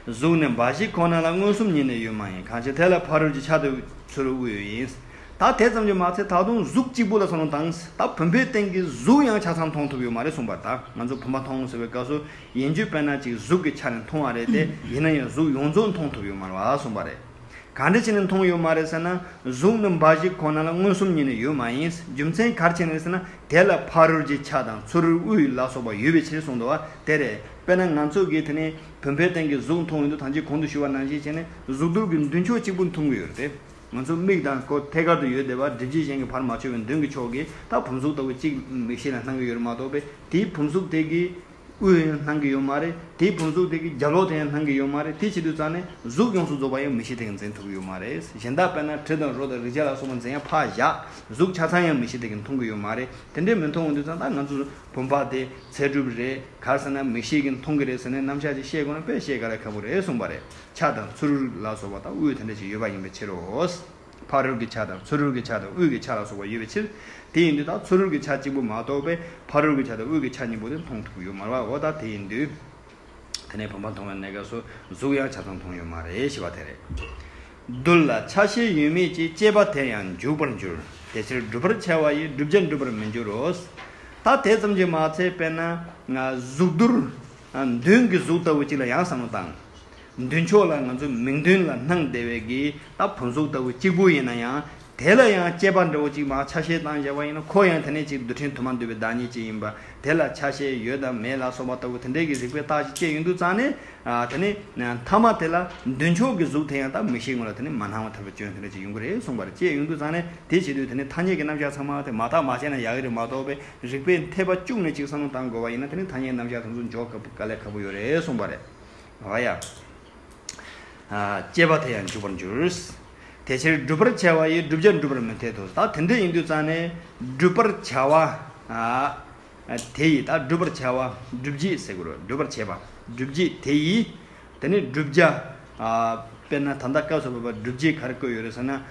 གཟུགས་ནི་འབའ་ཞིག་ཁོ་ན་ལ་མངོན་སུམ་ཉིད་ནས་ཡོད་མ་ཡིན། གང་ཕྱིར་དེ་ལ་ཕ་རོལ་གྱི་ཆ་དང་ཚུ་རོལ་དབུས་ཡིན། ད་དེ་ཙམ་གྱིས་མ་ཚད་ད་དུང་གཟུགས་གཅིག་པུ་ལ་སོང་དང་ད་བུམ་པའི་སྟེང་གི་གཟུགས་ཡང་ཆ་ཚང་མཐོང་ཐུབ་ཡོད་མ་རེད་གསུངས་པ་ལྟར་ང་ཚོ་བུམ་པ་མཐོང་ཟེར་བའི་སྐབས་སུ། ཡིན་རྒྱུ་དཔེར་ན་ཅིག་གཟུགས་ཀྱི་ཆ་ནས་མཐོང་བ་རེད་དེ་ཡིན་ན་ཡང་གཟུགས་ཡོངས་རྫོགས་མཐོང་ཐུབ་ཡོད་མ་རེད་བ་གསུངས་པ་རེད། ག་འདྲ་བྱས་ནས་མཐོང་ཡོད་མ་རེད་ཟེར་ན་གཟུགས་ནི་འབའ་ཞིག་ཁོ་ན་ལ་མངོན་སུམ་ཉིད་ནས་ཡོད་མ་ཡིན། རྒྱུ་མཚན་ག་རེ་བྱས་ནས་ཟེར་ན་དེ་ལ་ཕ་རོལ་གྱི་ཆ་དང་ཚུ་རོལ་དབུས་ལ་སོགས་པ་ཡོད་པའི་ཕྱིར་གསུངས་འདུག་བ། དེ་རེད། དཔེར་ན་ང་ཚོ་གིས་དེ་ནས་བུམ་པའི་སྟེང་གི་གཟུགས་མཐོང་ཡོང་དུས་ཐམས་ཅད་གོང་དུ་ཞུས་པ་ནང་བཞིན་བྱས་ནས་གཟུགས་རྡུལ་གྱི་མདུན་ཕྱོགས་གཅིག་པུ་མཐོང་གི་ཡོད་རེད་དེ། ང་ཚོ་མིག་དང་ཁོ་ཐད་ཀར་དུ་ཡོད་བསྡད་པ་སྒྲིབ་བྱེད་གཞན་གྱིས་བར་མ་ཆོད་པའི་མདུན་གྱི་ཕྱོགས་ཀྱི་ད་བུམ་གཟུགས་ལྟ་བུ་གཅིག་མིག་ཤེས་ལ་སྣང་གི་ཡོད་རེད་མ་གཏོགས་པས་དེའི་བུམ་གཟུགས་དེ་གི་དབུས་ཡང་སྣང་གི་ཡོད་མ་རེད། དེའི་བུམ་གཟུགས་དེ་གི་རྒྱབ་ལོགས་དེ་ཡང་སྣང་གི་ཡོད་མ་རེད། དེ་བྱེད་དུས་ཙང་ནས་གཟུགས་ཡོངས་སུ་རྫོགས་པ་ཡང་མིག་ཤེས་དེ་གིས་འཛིན་ཐུབ་ཀྱི་ཡོད་མ་རེད། གཞན་དག་དཔེར་ན་དྲི་དང་རོ་དང་རེག་བྱ་ལ་སོགས་པ་འཛིན་ཡང་ཕར་བཞག་གཟུགས་ཆ་ཚང་ཡང་མིག་ཤེས་དེ་གིས་མཐོང་གི་ཡོད་མ་རེད། དེ་འདྲའི་མི་མཐོང་འོང་དུས་ཙང་ད་ང་ཚོ་བུམ་པ་དེ་ཚད་གྲུབ་རེད་ག་རེ་ཟེར་ན་མིག་ཤེས་ཀྱིས་མཐོང་གི་རེད་ཟེར་ནས་རྣམ་གཞག་ཅིག་བཤད་དགོས་ན་དཔེ་བཤད་ག་ལ་ཁག་པོ་རེད་གསུངས་པ་རེད། ཆ་དང་ཚུ་རོལ་ལ་སོགས་པ་དང་དབུས་དེ་འདྲ་ཞིག་ཡོད་པ་ཡིན་པའི་ཕྱིར་རོ། ཕ་རོལ་གྱི་ཆ་དང་ཚུ་རོལ་གྱི་ཆ་དང་དབུས་ཀྱི་ཆ་ལ་སོགས་པ་ཡོད་པའི་ཕྱིར། དེ་ཡིན་དུས་ད་ཚུ་རོལ་གྱི་ཆ་གཅིག་པུ་མ་གཏོགས་པའི་ཕ་རོལ་གྱི་ཆ་དང་དབུས་ཀྱི་ཆ་གཉིས་པོ་དེ་མཐོང་ཐུབ་ཀྱི་ཡོད་མ་རེད་བ། འོ་ད་དེ་ཡིན་དུས། དེ་ནས་བུམ་པ་མཐོང་བའི་གནས་སྐབས་སུ་གཟུགས་ཡང་ཆ་ཚང་མཐོང་ཡོད་མ་རེད་ཞེས་པ་དེ་རེད། རྡུལ་ལ་ཆ་ཤས་ཡོད་མེད་ཀྱི་དཔྱད་པ་དེར་ཡང་འཇུག་པར་འགྱུར། དེ་ཕྱིར་བསྒྲུབ་པར་བྱ་བ་ཡིས་བསྒྲུབ་བྱ་འགྲུབ་པར་མི་འགྱུར་རོ། ད་དེ་ཙམ་གྱིས་མ་ཚད་དཔེར་ན་ང་གཟུགས་རྡུལ་མདུན་གྱི་གཟུགས་ལྟ་བུ་གཅིག་ལ་ཡང་བསམ་བློ་བཏང་། མདུན་ཕྱོགས་ལ་ང་ཚོ་མིག་མདུན་ལ་སྣང་བསྡད་པའི་གི་ད་བུམ་གཟུགས་ལྟ་བུ་གཅིག་པུ་ཡིན་ན་ཡང་ དེ་ལ་ཡང་དཔྱད་པ་འདྲ་བོ་ཅིག་མར་ཆ་ཤས་བཏང་བཞག་པ་ཡིན་ན། ཁོ་ཡང་དེ་ནས་ཅིག་རྡུལ་ཕྲན་དུ་མ་འདུས་པའི་བདག་ཉིད་ཅིག་ཡིན་པ། དེ་ལ་ཆ་ཤས་ཡོད་དམ་མེད་ལ་སོགས་པ་ལྟ་བུ་དེ་འདྲའི་གི་རིགས་པའི་རྟགས་ཅིག་དཔྱད་ཡོང་དུས་ཙང་ནས། ཨ། དེ་ནས་མཐའ་མ་དེ་ལ་མདུན་ཕྱོགས་ཀྱི་གཟུགས་དེ་ཡང་ད་མིག་ཤེས་ངོ་ལ་དེ་ནས་མ་སྣང་བ་ཐལ་བའི་སྐྱོན་དེ་འདྲ་ཅིག་ཡོང་གི་རེད་གསུངས་པ་རེད། དཔྱད་ཡོང་དུས་ཙང་ནས་དེ་བྱེད་དུས་དེ་ནས་ཐ་སྙད་ཀྱི་རྣམ་གཞག་ཚང་མ་དེ་མ་བརྟགས་མ་དཔྱད་ན་ཡག་གི་རེད་མ་གཏོགས་པའི། རིགས་པའི་འཐད་པ་བཅུག་ནས་ཅིག་བསམ་བློ་བཏང་དགོས་པ་ཡིན་ན། དེ་ནི་ཐ་སྙད་རྣམ་གཞག་དེ་ཚོ་འཇོག་དཀའ་ལས་ཁག་པོ་ཡོད་རེད་གསུངས་པ་རེད། འོ་ཡ། ཨ། དཔྱད་པ་དེ་ཡང་འཇུག་པར་འགྱུར། དེ་ཕྱིར་བསྒྲུབ་པར་བྱ་བ་ཡིས་བསྒྲུབ་བྱ་འགྲུབ་པར་མི་འཐད་དོ། ད་དེ་འདྲ་ཡིན་དུས་ཙང་ནས་བསྒྲུབ་པར་བྱ་བ། ཨ། དེ་ཡིས། ད་བསྒྲུབ་པར་བྱ་བ། སྒྲུབ་བྱེད་ཟེར་དགོས་རེད། བསྒྲུབ་པར་བྱེད་པ། སྒྲུབ་བྱེད་དེ་ཡིས། དེ་ནི་བསྒྲུབ་བྱ། ཨ། དཔེར་ན་ད་ལྟ་སྐབས་སུ་བབ་པ་བསྒྲུབ་བྱེད་ག་རེ་བཀོད་ཡོད་རེད་ཟེར་ན།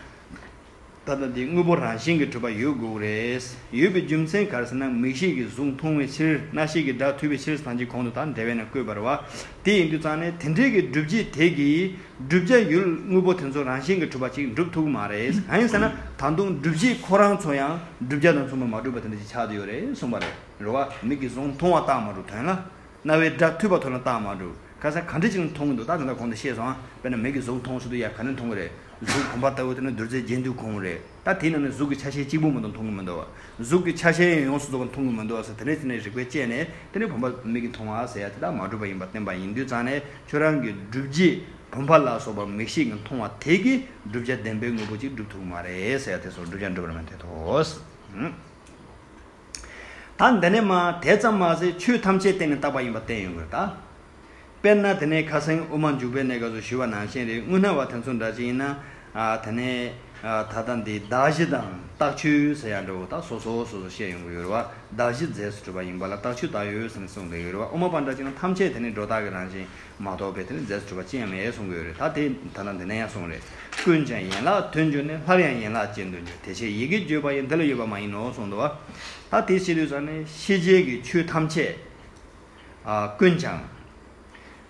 ད་ལྟ་འདི་དངོས་པོ་རང་བཞིན་གྱིས་གྲུབ་པ་ཡོད་དགོས་རེད། ཡོད་པའི་རྒྱུ་མཚན་ག་རེ་ཟེར་ན། མིག་ཤེས་ཀྱིས་གཟུགས་མཐོང་བའི་ཕྱིར། རྣ་ཤེས་ཀྱིས་སྒྲ་ཐོས་པའི་ཕྱིར་དང་ཅིག་གོང་དུ་ད་འགྲེལ་པ་ནས་བཀོད་པ་རེད་བ། དེ་ཡིན་དུས་ཙང་ནས་དེ་འདྲའི་གི་སྒྲུབ་བྱེད་དེ་གིས་བསྒྲུབ་བྱ་ཡུལ་དངོས་པོ་དེ་ཚོ་རང་བཞིན་གྱིས་གྲུབ་པ་ཅིག་འགྲུབ་ཐུབ་ཀྱི་མ་རེད། གང་ཡིན་ཟེར་ན། ད་དུང་སྒྲུབ་བྱེད་ཁོ་རང་ཚོ་ཡང་བསྒྲུབ་བྱ་དང་མཚུངས་པ་མ་གྲུབ་པ་དེ་འདྲ་ཅིག་ཆགས་བསྡད་ཡོད་རེད་གསུངས་པ་རེད། རེད་བ། མིག་གིས་གཟུགས་མཐོང་བ་རྟགས་མ་གྲུབ་དོན་ལ། རྣ་བས་སྒྲ་ཐོས་པ་ཐོས་ན་རྟགས་མ་གྲུབ། ཁ་སང་ག་འདྲ་ཅིག་ལ་མཐོང་གི་འདུག་ད་དེ་འདྲ་གོང་དུ་བཤད་སོང་ཨ། དཔེར་ན་མིག་གིས་གཟུགས་མཐོང་ཟེར་དུས་ཡ་ག་ནས་མཐོང་གི་རེད། གཟུགས་བུམ་པ་ལྟ་བུ་དེ་ནི་རྡུལ་རྫས་རྒྱན་དུ་གོང་རེད། ད་དེའི་ནང་ནས་གཟུགས་ཀྱི་ཆ་ཤས་གཅིག་པུ་མ་གཏོགས་མཐོང་གི་མི་འདུག་བ། གཟུགས་ཀྱི་ཆ་ཤས་ཡང་ཡོངས་སུ་རྫོགས་པ་མཐོང་གི་མི་འདུག་བ་ཟེར། དེ་ནས་དེ་ནས་རིགས་པས་དཔྱད་ནས་དེ་ནས་བུམ་པ་མིག་གིས་མཐོང་བ་ཟེར་ཡ་དེ་དག་མ་གྲུབ་པ་ཡིན་པ་བསྟན་པ་ཡིན་དུས་ཙང་ནས། ཁྱོད་རང་གི་སྒྲུབ་བྱེད་བུམ་པ་ལ་སོགས་པ་མིག་ཤེས་ཀྱིས་མཐོང་བ་དེ་གིས་བསྒྲུབ་བྱ་བདེན་པའི་དངོས་པོ་ཅིག་སྒྲུབ་ཐུབ་ཀྱི་མ་རེད་ཟེར་ཡ་དེ་སོགས་བསྒྲུབ་བྱ་འགྲུབ་པར་མི་འཐད་དོ། ད་འདི་ནས་མར་དེ་ཙམ་མ་ཟད་ཆོས་ཐམས་ཅད་བརྟེན་ནས་བཏགས་པ་ཡིན་པ་བསྟན་ཡོང་གི་རེད་ད། དཔེར་ན་དེ་ནས་ཁ་སང་དབུ་མ་འཇུག་པའི་གནས་སྐབས་སུ་ཞུས་པ་ནང་བཞིན་རེད། དངོས་སྣང་བ་དེ་ཚོ་འདྲ་ཅིག་ཡིན་ན། ཨ། དེ་ནས། ཨ། ད་ལྟ་འདི་གདགས་གཞི་དང་རྟགས་ཆོས་ཟེར་ཡ་འདྲ་བོ་ད་སོ་སོ་སོ་སོ་བཤད་ཡོང་གི་ཡོད་རེད་བ། གདགས་གཞི་རྫས་སུ་གྲུབ་པ་ཡིན་པ་ལ་རྟགས་ཆོས་བཏགས་ཡོད་ཟེར་ནས་གསུངས་བསྡད་ཡོད་རེད་བ། དབུ་མ་པ་འདྲ་ཅིག་ན་ཐམས་ཅད་དེ་ནི་སྒྲོ་བཏགས་ཀྱི་རང་བཞིན་མ་གཏོགས་པའི་དེ་ནི་རྫས་སུ་གྲུབ་པ་ཅི་ཡང་མེད་གསུང་གི་ཡོད་རེད། ད་དེ་ད་ལྟ་འདི་ནས་ཡང་གསུངས་རེད། ཀུན་ཀྱང་ཡན་ལག་དོན་གྱུར་ནས། སླར་ཡང་ཡན་ལག་ཅན་དུ་འགྱུར། དེ་ཕྱིར་ཡི་གེ་བརྗོད་པ་ཡི། འདི་ལ་ཡོད་པ་མ་ཡིན་ནོ་གསུངས་འདུག་བ། ད་དེ་བཤད་དུས་ཙང་ནས་ཤེས་བྱའི་གི་ཆོས་ཐམས་ཅད། ཨ། ཀུན་ཀྱང་།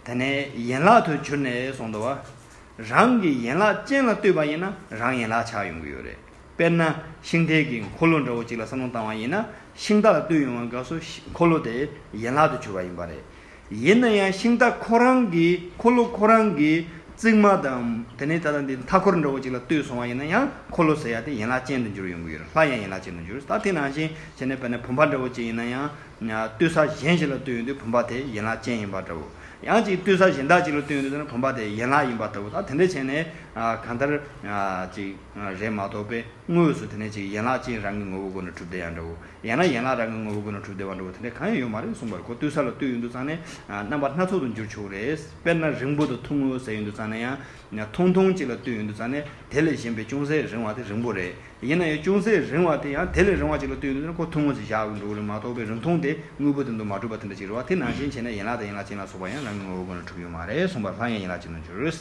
དེ་ནས་ཡན་ལག་ཏུ་གྱུར་ནས་གསུངས་འདུག་བ། རང་གི་ཡན་ལག་ཅན་ལ་ལྟོས་པ་ཡིན་ན་རང་ཡན་ལག་ཆགས་ཡོང་གི་ཡོད་རེད། དཔེར་ན་ཤིང་རྟའི་གི་འཁོར་ལོ་འདྲ་བོ་ཅིག་ལ་བསམ་བློ་བཏང་བ་ཡིན་ན། ཤིང་རྟ་ལ་ལྟོས་ཡོང་བའི་སྐབས་སུ་ཤི་འཁོར་ལོ་དེ་ཡན་ལག་ཏུ་གྱུར་པ་ཡིན་པ་རེད། ཡིན་ན་ཡང་ཤིང་རྟ་ཁོ་རང་གི་འཁོར་ལོ་ཁོ་རང་གི་རྩིབ་མ་དང་དེ་ནས་ད་ལྟ་འདི་མཐའ་འཁོར་འདྲ་བོ་ཅིག་ལ་ལྟོས་སོང་བ་ཡིན་ན་ཡང་འཁོར་ལོ་ཟེར་ཡ་དེ་ཡན་ལག་ཅན་དུ་འགྱུར་ཡོང་གི་ཡོད་རེད། སླར་ཡང་ཡན་ལག་ཅན་དུ་འགྱུར། ད་དེ་ནང་བཞིན་བྱས་ནས་དཔེར་ན་བུམ་པ་འདྲ་བོ་ཅིག་ཡིན་ན་ཡང་། ལྟོས་ས་གཞན་ཞིག་ལ་ལྟོས་ཡོང་དུས་བུམ་པ་དེ་ཡན་ལག་ཅན་ཡིན་པ་འདྲ་བོ། ཡང་ཅིག་ལྟོས་ས་གཞན་དག་ཅིག་ལ་ལྟོས་ཡོང་དུས་ཙམ་ན་བུམ་པ་དེ་ཡན་ལག་ཡིན་པ་ལྟ་བུ། ད་དེ་འདྲ་བྱས་ནས་ཨ་གང་ལྟར་ཨ་ཅིག་ཨ་རེད་མ་གཏོགས་པའི་དངོས་སུ་དེ་ནས་ཅིག་ཡན་ལག་ཅན་རང་གི་ངོ་བོའི་སྒོ་ནས་གྲུབ་བསྡད་ཡ་འདྲ་བོ། ཡང་ན་ཡན་ལག་རང་གི་ངོ་བོའི་སྒོ་ནས་གྲུབ་བསྡད་པ་འདྲ་བོ་དེ་འདྲ་གང་ཡང་ཡོད་མ་རེད་གསུངས་པ་རེད། ཁོ་ལྟོས་ས་ལ་ལྟོས་ཡོང་དུས་ཙམ་ནས་ཨ་རྣམ་པ་སྣ་ཚོགས་སུ་འགྱུར་ཆོག་གི་རེད། དཔེར་ན་རིང་པོ་དང་ཐུང་ངུ་ཟེར་ཡོང་དུས་ཙམ་ན་ཡང་། ཐུང་ཐུང་ཅིག་ལ་ལྟོས་ཡོང་དུས་ཙམ་ནས་དེ་ལས་གཞན་པའི་ཅུང་ཟད་རིང་བ་དེ་རིང་པོ་རེད། ཡིན་ན་ཡང་ཅུང་ཟད་རིང་བ་དེ་ཡང་དེ་ལས་རིང་བ་ཅིག་ལ་ལྟོས་ཡོང་དུས་ཙམ་ནས་ཁོ་ཐུང་ངུ་ཅིག་བཞག་འགྲོ་གི་རེད་མ་གཏོགས་པའི་རིང་ཐུང་དེ་དངོས་པོ་དེ་དང་མ་གྲུབ་པ་དེ་འདྲ་ཅིག་རེད་བ། དེ་ནང་བཞིན་བྱས་ན་ཡན་ལག་དང་ཡན་ལག་ཅན་ལ་སོགས་པ་ཡང་རང་གི་ངོ་བོའི་སྒོ་ནས་གྲུབ་ཡོད་མ་རེད་གསུངས་པ། སླར་ཡང་ཡན་ལག་ཅན་དུ་འགྱུར།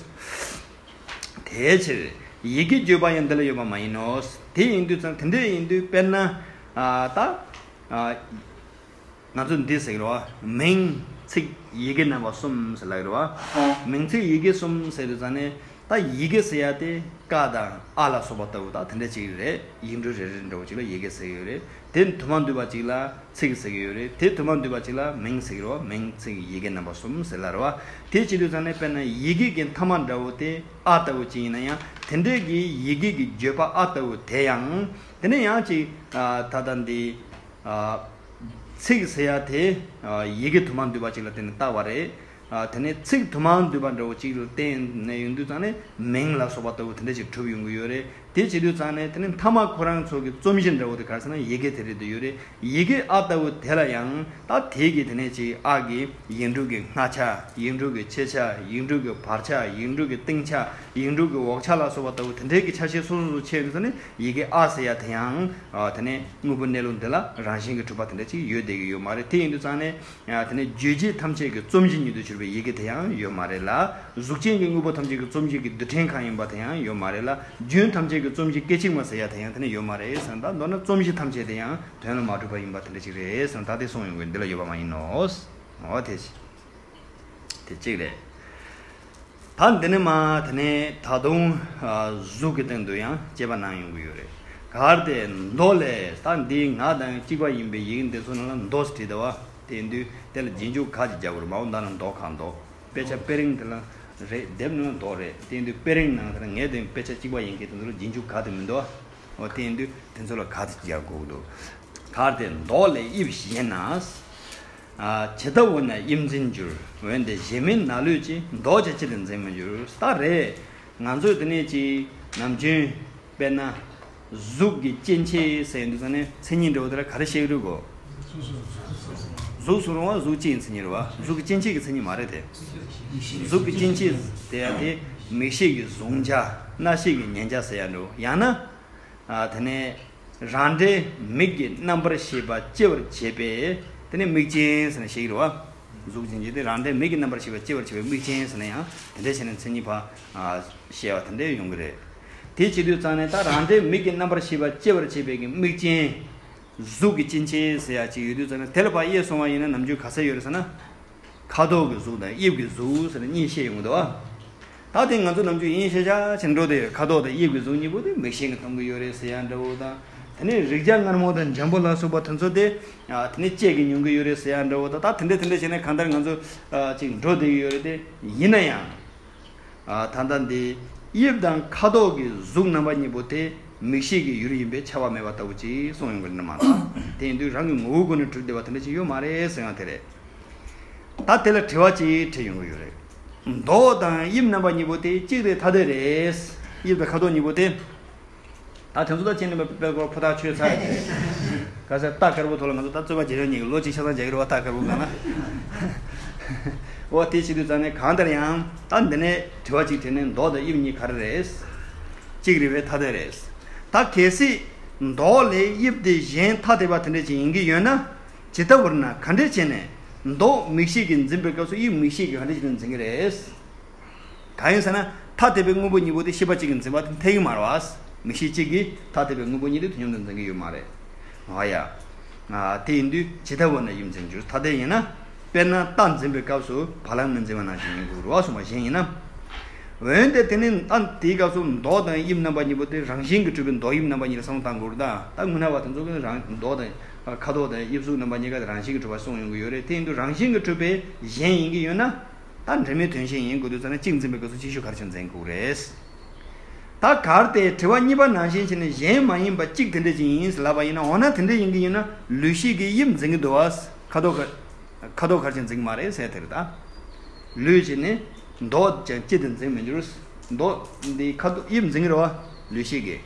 དེའི་ཕྱིར་ཡི་གེ་བརྗོད་པ་ཡང་འདི་ལ་ཡོད་པ་མ་ཡིན་ནོ། དེ་ཡིན་དུས་ཙམ་དེ་འདྲ་ཡིན་དུས་དཔེར་ན་ཨ་ད་ཨ། ང་ཚོས་འདི་ཟེར་གི་རེད་བ། མིང་ཚིག་ཡི་གེ་རྣམ་པ་གསུམ་ཟེར་ལབ་ཀྱི་རེད་བ། མིང་ཚིག་ཡི་གེ་གསུམ་ཟེར་དུས་ཙམ་ནས་ད་ཡི་གེ་ཟེར་ཡ་དེ་ཀ་དང་ཨ་ལ་སོགས་པ་ལྟ་བུ་ད་དེ་འདྲ་ཅིག་རེད། ཡིག་འབྲུ་རེ་རེ་འདྲ་བོ་ཅིག་ལ་ཡི་གེ་ཟེར་གི་ཡོད་རེད། དེ་དུ་མ་འདུས་པ་ཅིག་ལ་ཚིག་ཟེར་གི་ཡོད་རེད། དེ་དུ་མ་འདུས་པ་ཅིག་ལ་མིང་ཟེར་གི་རེད་བ། མིང་ཚིག་ཡི་གེ་རྣམ་པ་གསུམ་ཟེར་ལབ་རེད་བ། དེ་བྱེད་དུས་ཙམ་ནས་དཔེར་ན་ཡི་གེ་གི་མཐའ་མ་འདྲ་བོ་དེ་ཨ་ལྟ་བུ་ཅིག་ཡིན་ན་ཡང་དེ་འདྲའི་གི་ཡི་གེ་གི་བརྗོད་པ་ཨ་ལྟ་བུ་དེ་ཡང་དེ་ནས་ཡང་ཅིག་ད་ལྟ་འདི། ཨ། ཚིག་ཟེར་ཡ་དེ། ཨ། ཡི་གེ་དུ་མ་འདུས་པ་ཅིག་ལ་བརྟེན་ནས་བཏགས་པ་རེད། ཨ། དེ་ནས་ཚིག་དུ་མ་འདུས་པ་འདྲ་བོ་ཅིག་ལ་བརྟེན་ནས་ཡོང་དུས་ཙང་ནས་མིང་ལ་སོགས་པ་ལྟ་བུ་དེ་འདྲ་ཅིག་གྲུབ་ཡོང་གི་ཡོད་རེད། དེ་བྱེད་དུས་ཙང་ནས་དེ་ནས་མཐའ་མ་ཁོ་རང་ཚོ་གི་རྩོམ་གཞི་འདྲ་བོ་དེ་ག་རེ་ཟེར་ན་ཡི་གེ་དེ་རེད་འདུག་ཡོད་རེད། ཡི་གེ་ཨ་ལྟ་བུ་དེ་ལ་ཡང་ད་དེ་གི་དེ་ནས་ཅིག་ཨ་གི་ཡིག་འབྲུ་གི་སྔ་ཆ། ཡིག་འབྲུ་གི་ཕྱི་ཆ། ཡིག་འབྲུ་གི་བར་ཆ། ཡིག་འབྲུ་གི་སྟེང་ཆ། ཡིག་འབྲུ་གི་འོག་ཆ་ལ་སོགས་པ་ལྟ་བུ་དེ་འདྲའི་གི་ཆ་ཤས་སོ་སོ་སོ་ཕྱེ་ཡོང་དུས་ཙང་ནས་ཡི་གེ་ཨ་ཟེར་ཡ་དེ་ཡང་། ཨ། དེ་ནས་དངོས་པོའི་གནས་ལུགས་འདི་ལ་རང་བཞིན་གྱིས་གྲུབ་པ་དེ་འདྲ་ཅིག་ཡོད་བསྡད་ཀྱི་ཡོད་མ་རེད། དེ་ཡིན་དུས་ཙང་ནས། ཨ། དེ་ནས་རྗོད་བྱེད་ཐམས་ཅད་ཀྱི་རྩོམ་གཞི་ཉིད་དུ་གྱུར་པའི་ཡི་གེ་དེ་ཡང་ཡོད་མ་རེད་ལ། གཟུགས་ཅན་གྱི་དངོས་པོ་ཐམས་ཅད་ཀྱི་རྩོམ་གཞི་གི་རྡུལ་ཕྲན་གང་ཡིན་པ་དེ་ཡང་ཡོད་མ་རེད་ལ། རྒྱུན་ཐམས་ཅད་ཀྱི་རྩོམ་གཞི་སྐད་ཅིག་མ་ཟེར་ཡ་དེ་ཡང་དེ་ནས་ཡོད་མ་རེད་ཟེར་ན། ད་མདོར་ན་རྩོམ་གཞི་ཐམས་ཅད་དེ་ཡང་དོན་ལ་མ་གྲུབ་པ་ཡིན་པ་དེ་འདྲ་ཅིག་རེད་ཟེར་ན། ད་དེ་གསུངས་ཡོང་གི། འདི་ལ་ཡོད་པ་མ་ཡིན་ནོ། འོ་དེ། དེ་གཅིག་རེད། ད་འདི་ནས་མར་དེ་ནས་ད་དུང་གཟུགས་ཀྱི་སྟེང་དུ་ཡང་དཔྱད་པ་གནང་ཡོང་གི་ཡོད་རེད། གལ་ཏེ་མདོ་ལས། ད་འདི་ང་དང་གཅིག་པ་ཡིན་པའི་ཡི་གེ་འདི་ཚོ་ནང་ལ་མདོ་ཟེར་བྲིས་འདུག་བ། དེ་ཡིན་དུས་དེ་ལ་རྗེས་འཇུག་ག་དེ་རྒྱག་དགོས་རེད། མ་འོངས་ད་ལ་མདོ་ག་མདོ། དཔེ་ཆ་དཔེ་རིང་དེ་ལ་རེད། དེབ་ནང་ལ་མདོ་རེད། དེ་ཡིན་དུས་དཔེ་རིང་ནང་དེ་ལ་ངས་དེ་དཔེ་ཆ་གཅིག་པ་ཡིན་མཁན་དེ་ཚོ་ལ་རྗེས་འཇུག་ག་དེ་མི་འདུག་བ། འོ་དེ་ཡིན་དུས་དེ་ཚོ་ལ་ག་དེ་རྒྱག་དགོས་འདུག་གར་ཏེ་མདོག་ལས་དབྱིབས་གཞན་ན། ཇི་ལྟ་བུ་ན་དབྱིབས་འཛིན་འགྱུར། འོན་ཏེ་གཞན་མིན་ན་ལུས་ཀྱི། མདོག་ཀྱང་ཅི་སྟེ་འཛིན་མི་འགྱུར། ད་རེད། ང་ཚོས་དེ་ནས་ཀྱི་ནམ་རྒྱུན་དཔེར་ན། གཟུགས་ཀྱི་སྐྱེ་མཆེད་ཟེར་ཡོང་དུས་ཙང་ནས་མཚན་ཉིད་འདྲ་བོ་དེ་ལ་ག་རེ་བཤད་ཀྱི་རེད་གོ། གཟུགས་སུ་རུང་བ་གཟུགས་སྐྱེ་ཡི་མཚན་ཉིད་རེད་བ། གཟུགས་ཀྱི་སྐྱེ་མཆེད་ཀྱི་མཚན་ཉིད་མ་རེད་དེ། གཟུགས་ཀྱི་སྐྱེ་མཆེད་དེ་ཡང་དེ་མིག་ཤེས་ཀྱི་གཟུང་བྱ། རྣ་ཤེས་ཀྱི་ཉན་བྱ་ཟེར་ཡ་འདྲ་བོ། ཡང་ན། ཨ་དེ་ནས་རང་འབྲས་མིག་གི་རྣམ་པར་ཤེས་པ་སྐྱེ་བར་བྱེད་པས་དེ་ནི་མིག་ཅན་ཟེར་ནས་བཤད་ཀྱི་རེད་བ། གཟུགས་ཅན་གྱི་དེ་རང་འབྲས་མིག་གི་རྣམ་པར་ཤེས་པ་སྐྱེ་བར་བྱེད་པའི་མིག་ཅན་ཟེར་ན་ཡང་དེ་འདྲ་བྱས་ནས་མཚན་ཉིད་ཕར་ཨ་བཤད་པ་དེ་འདྲ་ཡོང་གི་རེད། དེ་བྱེད་དུས་ཙང་ནས་ད་རང་འབྲས་མིག་གི་རྣམ་པར་ཤེས་པ་སྐྱེ་བར་བྱེད་པའི་གི་མིག་ཅན། གཟུགས་ཀྱི་སྐྱེ་མཆེད་ཟེར་ཡ་ཅིག་ཡོད་དུས་ཙང་ནས་དེ་ལ་ཕར་དབྱེ་སོང་བ་ཡིན་ན་ནམ་རྒྱུན་ག་ཚད་ཡོད་རེད་ཟེར་ན། ཁ་དོག་གི་གཟུགས་དང་དབྱིབས་ཀྱི་གཟུགས་ཟེར་ནས་གཉིས་བཤད་ཡོང་གི་འདུག་བ། ད་དེ་ང་ཚོ་ནམ་རྒྱུན་ཡིན་ཤེས་བྱ་ཆེན་འགྲོ་དེ་ཁ་དོག་དང་དབྱིབས་ཀྱི་གཟུགས་གཉིས་པོ་དེ་མིག་ཤེས་ཀྱིས་མཐོང་གི་ཡོད་རེད་ཟེར་ཡ་འདྲ་བོ་དང་། དེ་ནས་རེག་བྱ་མངར་མོ་དང་འཇམ་པོ་ལ་སོགས་པ་དེ་ཚོ་དེ་དེ་ནས་ལྕེ་གིས་མྱོང་གི་ཡོད་རེད་ཟེར་ཡ་འདྲ་བོ་དང་། ད་དེ་འདྲ་དེ་འདྲ་བྱས་ནས་གང་ལྟར་ང་ཚོ་ཅིག་འགྲོ་བསྡད་ཀྱི་ཡོད་རེད་དེ། ཡིན་ན་ཡང་། ད་ལྟ་འདི་དབྱིབས་དང་ཁ་དོག་གི་གཟུགས་རྣམ་པ་གཉིས་པོ་དེ་མིག་ཤེས་ཀྱི་ཡུལ་ཡིན་པས་ཁྱབ་པ་མེད་པ་ལྟ་བུ་ཅིག་གསུངས་ཡོང་གི་རེད་མ་གཏོགས། དེ་ཡིན་དུས་རང་གི་ངོ་བོའི་སྒོ་ནས་གྲུབ་བསྡད་པ་དེ་འདྲ་ཅིག་ཡོད་མ་རེད་ཟེར་ཡང་དེ་རེད། ད་དེ་ལ་དྲི་བ་ཅིག་དྲིས་ཡོང་གི་ཡོད་རེད། མདོག་དང་དབྱིབས་རྣམ་པ་གཉིས་པོ་དེ་གཅིག་རེད་ཐ་དད་རེད། དབྱིབས་དང་ཁ་དོག་གཉིས་པོ་དེ། ད་དེ་ཚོ་ད་ཅི་ནས་དཔེ་སྐོར་ཕོ་ཐག་ཆོད་ཚར་ཡོད་རེད། ག་ཟེར་རྟ་དཀར་པོ་ཐོག་ལ་ང་ཚོ་ད་རྩོད་པ་བྱེད་རོགས་གཉིས་ཀྱི་ལོ་གཅིག་ཆ་ཚང་རྒྱག་གི་རེད་བ། རྟ་དཀར་པོ་གང་ན། འོ་དེ་བྱེད་དུས་ཙང་ནས་གང་ལྟར་ཡང་ད་འདི་ནས་དྲི་བ་གཅིག་དྲིས་ནས་མདོག་དང་དབྱིབས་གཉིས་ག་རེ་རེད། གཅིག་རེད་པས་ཐ་དད་རེད། ད་གལ་སྲིད་མདོག་ལས་དབྱིབས་དེ་གཞན་ཐ་དད་པ་དེ་འདྲ་ཅིག་ཡིན་གྱི་ཡོད་ན། ཇི་ལྟ་བུར་ན་ག་འདྲས་བྱས་ནས་མདོག་མིག་ཤེས་ཀྱིས་འཛིན་པའི་སྐབས་སུ་དབྱིབས་མིག་ཤེས་ཀྱིས་ག་འདྲས་བྱས་ནས་འཛིན་གྱི་རེད། གང་ཡིན་ཟེར་ན་ཐ་དད་པའི་དངོས་པོ་གཉིས་པོ་དེ་ཤེས་པ་གཅིག་གིས་འཛིན་པ་དེ་འཐད་ཀྱི་མ་རེད་བ། མིག་ཤེས་གཅིག་གིས་ཐ་དད་པའི་དངོས་པོ་གཉིས་དེ་དུས་མཉམ་དུ་འཛིན་གྱི་ཡོད་མ་རེད། འོ་ཡ། དེ་ཡིན་དུས་ཇི་ལྟ་བུར་ན་དབྱིབས་འཛིན་འགྱུར། ཐ་དད་ཡིན་ན། དཔེར་ན་རྟ་འཛིན་པའི་སྐབས་སུ་བ་ལང་མི་འཛིན་པ་ནང་བཞིན་ཡིན་དགོས་རེད་བ་གསུངས་པ་གཞན་ཡིན་ན། འོན་ཏེ་དེ་ནི་ད་དེའི་སྐབས་སུ་མདོག་དང་དབྱིབས་རྣམ་པ་གཉིས་པོ་དེ་རང་བཞིན་གྱིས་གྲུབ་པའི་མདོག་དབྱིབས་རྣམ་པ་གཉིས་ལ་བསམ་བློ་བཏང་དགོས་རེད་ད། ད་དངོས་གནས་པ་དེ་ཚོ་གི་རང་མདོག་དང་། ཁ་དོག་དང་དབྱིབས་གཟུགས་རྣམ་པ་གཉིས་ཀ་དེ་རང་བཞིན་གྱིས་གྲུབ་པ་གསུངས་ཡོང་གི་ཡོད་རེད། དེ་ཡིན་དུས་རང་བཞིན་གྱིས་གྲུབ་པའི་གཞན་ཡིན་གྱི་ཡོད་ན། ད་འབྲེལ་མེད་དོན་གཞན་ཡིན་དགོས་དུས་ཙང་ནས་གཅིག་འཛིན་པའི་སྐབས་སུ་གཅིག་ཤོས་ག་རེ་བྱས་འཛིན་དགོས་རེད། ད་གལ་ཏེ་དྲི་བ་གཉིས་པ་ནང་བཞིན་བྱས་ནས་གཞན་མ་ཡིན་པ་གཅིག་དེ་འདྲ་ཅིག་ཡིན་ཟེར་ལབ་པ་ཡིན་ན། འོ་ན་དེ་འདྲ་ཡིན་གྱི་ཡིན་ན་ལུས་ཤེས་ཀྱིས་དབྱིབས་འཛིན་གྱི་འདུག་བ། ཁ་དོག་ག་ཁ་དོག་ག་རེ་བྱས་འཛིན་གྱི་མ་རེད་ཟེར་དེ་རེད་ད། ལུས་བྱས་ནས་མདོག་ཀྱང་ཅི་སྟེ་འཛིན་མི་འགྱུར། མདོག་འདི་ཁ་དོག་དབྱིབས་འཛིན་གྱི་རེད་བ། ལུས་ཤེས་ཀྱིས།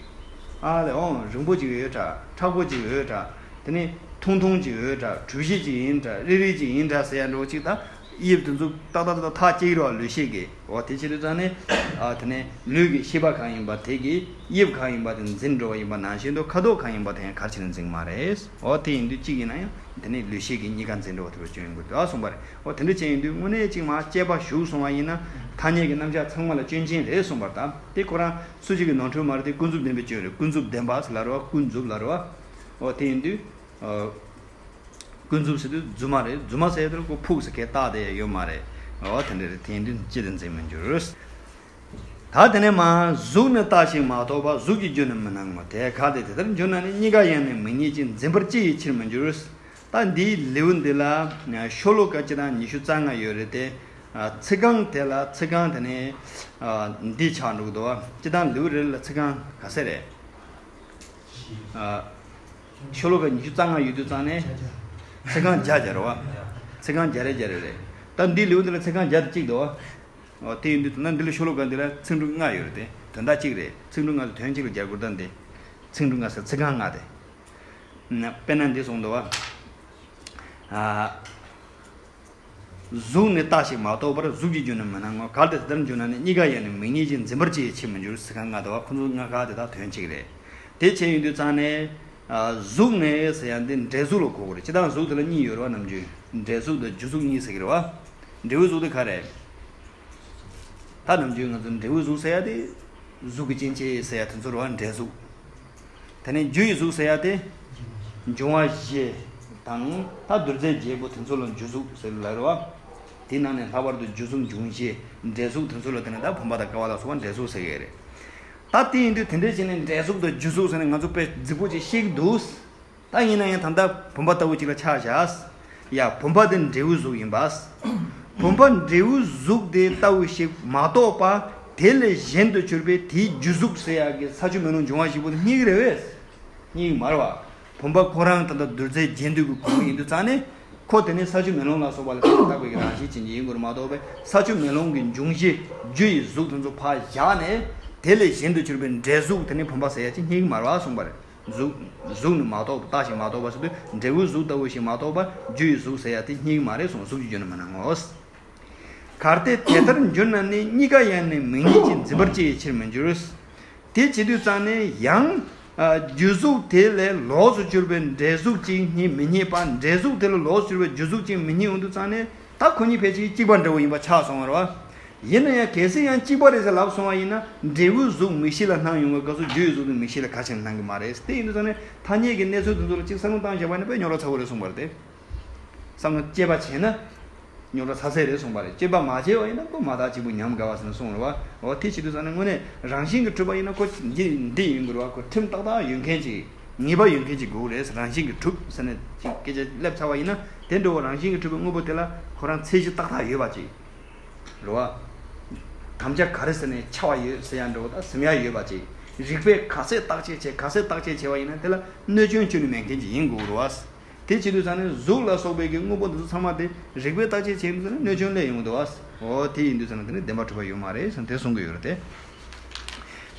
ཨ་ལས། འོང་རིང་པོ་ཅིག་ཡོད་དྲ། མཁྲེགས་པོ་ཅིག་ཡོད་དྲ། དེ་ནས་ཐུང་ཐུང་ཅིག་ཡོད་དྲ། གྲུ་བཞི་ཅིག་ཡིན་དྲ། རིལ་རིལ་ཅིག་ཡིན་དྲ་ཟེར་ཡ་འདྲ་བོ་ཅིག་ད། དབྱིབས་དེ་ཚོ་ཏག་ཏག་ཏག་ཏག་ཐག་བཅད་ཀྱི་རེད་བ་ལུས་ཤེས་ཀྱིས། འོ་དེ་བྱེད་དུས་ཙང་ནས། ཨ་དེ་ནས་ལུས་ཀྱི་ཤེས་པ་གང་ཡིན་པ་དེ་གིས་དབྱིབས་གང་ཡིན་པ་དེ་འཛིན་འགྲོ་བ་ཡིན་པ་ནང་བཞིན་དུ་ཁ་དོག་གང་ཡིན་པ་དེ་ཡང་ག་རེ་བྱས་ནས་འཛིན་གྱི་མ་རེད། འོ་དེ་ཡིན་དུས་གཅིག་ཡིན་ན་ཡང་དེ་ནས་ལུས་ཤེས་ཀྱིས་གཉིས་ཀ་འཛིན་འགྲོ་བ་དེ་འདྲ་བྱུང་ཡོང་གི་འདུག་གསུངས་པ་རེད། འོ་དེ་འདྲ་བྱས་ཡོང་དུས་དངོས་གནས་གཅིག་མར་དཔྱད་པ་ཞུགས་སོང་བ་ཡིན་ན། ཐ་སྙད་ཀྱི་རྣམ་གཞག་ཚང་མ་ལ་སྐྱོན་ཅན་རེད་གསུངས་པ་རེད་ད། དེ་ཁོ་རང་སུ་གཅིག་གི་ནོར་འཁྲུལ་མ་རེད་དེ། ཀུན་རྫོབ་བདེན་པའི་སྐྱོན་རེད། ཀུན་རྫོབ་བདེན་པ་ཟེར་ལབ་རེད་བ། ཀུན་རྫོབ་ལབ་རེད་བ། འོ་དེ་ཡིན་དུས། ཨ། ཀུན་རྫོབ་ཟེར་དུས་རྫུན་མ་རེད། རྫུན་མ་ཟེར་དུས་ཁོ་ཕུགས་སུ་ཁས་བཏགས་ཏེ་ཡོད་མ་རེད། འོ་དེ་འདྲ་རེད། དེ་ཡིན་དུས་ཅི་སྟེ་འཛིན་མི་འགྱུར། ད་དེ་ནས་མར་གཟུགས་ནི་རྟག་ཞིང་མ་རྟོགས་པར། གཟུགས་ཀྱི་རྒྱུ་ནི་མི་སྣང་ངོ་། དེ་གལ་ཏེ་དེ་ལྟར་འགྱུར་ན་ནི། གཉིས་ཀ་ཡང་ནི་མིག་གཉིས་ཀྱི། འཛིན་པར་ཅི་ཡིས་ཕྱིར་མི་འགྱུར། ད་འདིའི་ལེའུ་འདི་ལ་ཤོ་ལོ་ཀ་སྤྱིར་བཏང་ཉི་ཤུ་རྩ་ལྔ་ཡོད་རེད་དེ། ཚིག་རྐང་དེ་ལ་ཚིག་རྐང་དེ་ནས་འདི་ཆགས་འགྲོ་གི་འདུག་བ། སྤྱིར་བཏང་ལེའུ་རེ་རེ་ལ་ཚིག་རྐང་ག་ཚད་རེད། ཤོ་ལོ་ཀ་ཉི་ཤུ་རྩ་ལྔ་ཡོད་དུས་ཙང་ནས་ཚིག་རྐང་བརྒྱ་སྦྱར་བ། ཚིག་རྐང་བརྒྱ་རེ་བརྒྱ་རེ་རེད། ད་འདིའི་ལེའུ་འདི་ལ་ཚིག་རྐང་བརྒྱ་དང་གཅིག་འདུག་བ། འོ་དེ་ཡིན་དུས་ད་ནི་འདི་ལ་ཤོ་ལོ་ཀ་འདི་ལ་ཚིག་འབྲུ་ལྔ་ཡོད་རེད་དེ། དོན་དག་གཅིག་རེད། ཚིག་འབྲུ་ལྔ་དེ་དོན་གཅིག་ལ་སྦྱར་དགོས། ད་འདི་ཚིག་འབྲུ་ལྔ་ཟེར་ཚིག་རྐང་ལྔ་དེ། དཔེར་ན་འདི་གསུངས་འདུག་བ། ཨ། གཟུགས་ནི་རྟག་ཞིང་མ་རྟོགས་པར། གཟུགས་ཀྱི་རྒྱུ་ནི་མི་སྣང་ངོ་། གལ་ཏེ་དེ་ལྟར་འགྱུར་ན་ནི། གཉིས་ཀ་ཡང་ནི་མིག་གཉིས་ཀྱི། འཛིན་པར་ཅི་ཡིས་ཕྱིར་མི་འགྱུར། ཚིག་རྐང་ལྔ་དེ་བ། ཁོ་ཚོ་ལྔ་ཀ་དེ་དག་དོན་གཅིག་རེད། དེ་བྱས་ཡོང་དུས་ཙང་ནས། ཨ། གཟུགས་ནི་ཟེར་ཡ་འདི་འབྲས་གཟུགས་ལ་གོ་དགོས་རེད། སྤྱིར་བཏང་གཟུགས་དེ་ལ་གཉིས་ཡོད་རེད་བ། ནམ་རྒྱུན་འབྲས་གཟུགས་དང་རྒྱུ་གཟུགས་གཉིས་ཟེར་གི་རེད་བ། འབྲས་བུའི་གཟུགས་དེ་ག་རེད། ད་ནམ་རྒྱུན་ང་ཚོ་འབྲས་བུའི་གཟུགས་ཟེར་ཡ་དེ། གཟུགས་ཀྱི་སྐྱེ་མཆེད་ཟེར་ཡ་དེ་ཚོ་རེད་བ། འབྲས་གཟུགས། དེ་ནས་རྒྱུ་ཡི་གཟུགས་ཟེར་ཡ་དེ། འབྱུང་བ་བཞི་དང་ད་རྡུལ་རྫས་བརྒྱད་པོ་དེ་ཚོ་ལ་རྒྱུ་གཟུགས་ཟེར་ལབ་རེད་བ། དེའི་ནང་ནས་ལྷག་པར་དུ་རྒྱུ་གཟུགས་འབྱུང་བྱེད་འབྲས་གཟུགས་དེ་ཚོ་ལ་དེ་ནས་ད་བུམ་པ་དང་ཀ་བ་ལ་སོགས་པ་འབྲས་གཟུགས་ཟེར་གི་རེད། ད་དེ་ཡིན་དུས་དེ་འདྲ་བྱས་ནས་འབྲས་གཟུགས་དང་རྒྱུ་གཟུགས་ཟེར་ནས་ང་ཚོ་དཔེ་རྫིག་པོ་ཅིག་བཤད་ཀྱི་འདུག་ད་ཡིན་ན་ཡང་ད་ལྟ་བུམ་པ་ལྟ་བུ་ཅིག་ལ་ཆ་བཞག་ཡ། བུམ་པ་དེ་འབྲས་བུའི་གཟུགས་ཡིན་པ། བུམ་པ་འབྲས་བུའི་གཟུགས་དེ་ལྟ་བུ་ཞིག་མ་རྟོགས་པ། དེ་ལས་གཞན་དུ་གྱུར་པའི་དེའི་རྒྱུ་གཟུགས་ཟེར་ཡག་གི་ས་ཆུ་མེ་རླུང་འབྱུང་བ་བཞི་པོ་དེ་རྙེད་ཀྱི་རེད་བས། རྙེད་ཀྱི་མ་རེད་བ། བུམ་པ་ཁོ་རང་ད་ལྟ་རྡུལ་རྫས་བརྒྱད་འདུས་ཀྱི་གོ་ཡིན་དུས་ཙང་ནས། ཁོ་དེ་ནི་ས་ཆུ་མེ་རླུང་ལ་སོགས་པ་ལས་ཕར་བཏགས་པའི་རང་བཞིན་ཅན་གྱི་ཡིན་དགོས་རེད་མ་གཏོགས་པས། ས་ཆུ་མེ་རླུང་གི་འབྱུང་གཞི་རྒྱུ་ཡི་གཟུགས་དེ་ཚོ་ཕར་བཞག་ནས། དེ་ལས་གཞན་དུ་གྱུར་པའི་འབྲས་གཟུགས་དེ་ནི་བུམ་པ་ཟེར་ཡག་ཅིག་རྙེད་ཀྱི་མ་རེད་བ་གསུངས་པ་རེད། གཟུགས་གཟུགས་ནི་མ་གཏོགས་པ། རྟགས་ཤིག་མ་གཏོགས་པ་ཟེར་དུས་འབྲས་བུའི་གཟུགས་ལྟ་བུ་ཞིག་མ་གཏོགས་པ་རྒྱུ་ཡི་གཟུགས་ཟེར་ཡག་དེ་རྙེད་ཀྱི་མ་རེད་གསུངས། གཟུགས་ཀྱི་རྒྱུ་ནི་མི་སྣང་ངོ་། གལ་ཏེ་དེ་ལྟར་འགྱུར་ན་ནི་གཉིས་ཀ་ཡང་ནི་མིང་ཉིད་ཀྱིས་འཛིན་པར་བྱ་བའི་ཕྱིར་མི་འགྱུར། དེ་བྱེད་དུས་ཙང་ནས་ཡང་། ཨ། རྒྱུ་གཟུགས་དེ་ལས་ལོགས་སུ་གྱུར་པའི་འབྲས་གཟུགས་ཅིག་རྙེད་མི་རྙེད་པ། འབྲས་གཟུགས་དེ་ལས་ལོགས་སུ་གྱུར་པའི་རྒྱུ་གཟུགས་ཅིག་མི་རྙེད་ཡོང་དུས་ཙང་ནས། ད་ཁོ་གཉིས་ཕལ་ཆེར་གཅིག་པ་འདྲ་བོ་ཡིན་པ་ཆགས་སོང་བ་རེད་བ། ཡིན་ན་ཡང་གལ་སྲིད་ཡང་གཅིག་པ་རེད་ཟེར་ལབ་སོང་བ་ཡིན་ན། འབྲས་བུའི་གཟུགས་མིག་ཤེས་ལ་སྣང་ཡོང་བའི་སྐབས་སུ་རྒྱུ་ཡི་གཟུགས་དེ་མིག་ཤེས་ལ་ག་ཕྱིར་སྣང་གི་མ་རེད། དེ་ཡིན་དུས་ཙང་ནས་ཐ་སྙད་ཀྱི་གནས་ཚུལ་དེ་ཚོ་ལ་གཅིག་བསམ་བློ་བཏང་བཞག་པ་ཡིན་ན་དཔེ་རྙོག་དྲ་ཚ་བོ་རེད་གསུངས་པ་རེད་དེ། བསམ་བློ་དཔྱད་པ་བྱས་ན། རྙོག་དྲ་ཚ་ཚད་རེད་གསུངས་པ་རེད། དཔྱད་པ་མ་བྱས་པ་ཡིན་ན་ཁོ་མ་དག་གཅིག་པུ་ཉམས་དགའ་བ་ཟེར་ནས་གསུངས་རེད་བ། འོ་དེ་བྱེད་དུས་ཙང་ནས་དངོས་གནས་རང་བཞིན་གྱིས་གྲུབ་པ་ཡིན་ན་ཁོ་འདི་འདི་ཡིན་དགོས་རེད་བ། ཁོ་ཁྲིམས་ཏག་ཏག་ཡོད་མཁན་ཅིག་ངེས་པ་ཡོད་མཁན་ཅིག་དགོས་རེད། རང་བཞིན་གྱིས་གྲུབ་ཟེར་ནས་ཅིག་སྐད་ཆ་སླེབས་ཚར་བ་ཡིན་ན། དེ་འདྲ་བོ་རང་བཞིན་གྱིས་གྲུབ་པའི་དངོས་པོ་དེ་ལ་ཁོ་རང་ཚད་གཞི་ཏག་ཏག་ཡོད་པ་ཅིག་རེད་བ། དམ་བཅའ་ག་རེ་ཟེར་ནས་ཆགས་པ་ཡོད་ཟེར་ཡ་འདྲ་བོ་དང་ཟིན་ཡ་ཡོད་པ་ཅིག་རིགས་པས་ག་ཚད་བརྟག་དཔྱད་བྱས་ག་ཚད་བརྟག་དཔྱད་བྱས་པ་ཡིན་ན་དེ་ལ་གནོད་སྐྱོན་ཁྱོན་ནས་མེད་མཁན་ཅིག་ཡིན་དགོས་རེད་བ། དེ་བྱེད་དུས་ཙང་ནས་གཟུགས་ལ་སོགས་པའི་གི་དངོས་པོ་འདི་ཚོ་ཚང་མ་དེ་རིགས་པས་བརྟག་དཔྱད་བྱས་ཡིན་དུས་ཙང་ནས་གནོད་སྐྱོན་སླེབས་ཡོང་གི་འདུག་བ། འོ་དེ་ཡིན་དུས་ཙང་ནས་དེ་ནི་བདེན་པ་གྲུབ་པ་ཡོད་མ་རེད་ཟེར་དེ་གསུང་གི་ཡོད་རེད་དེ།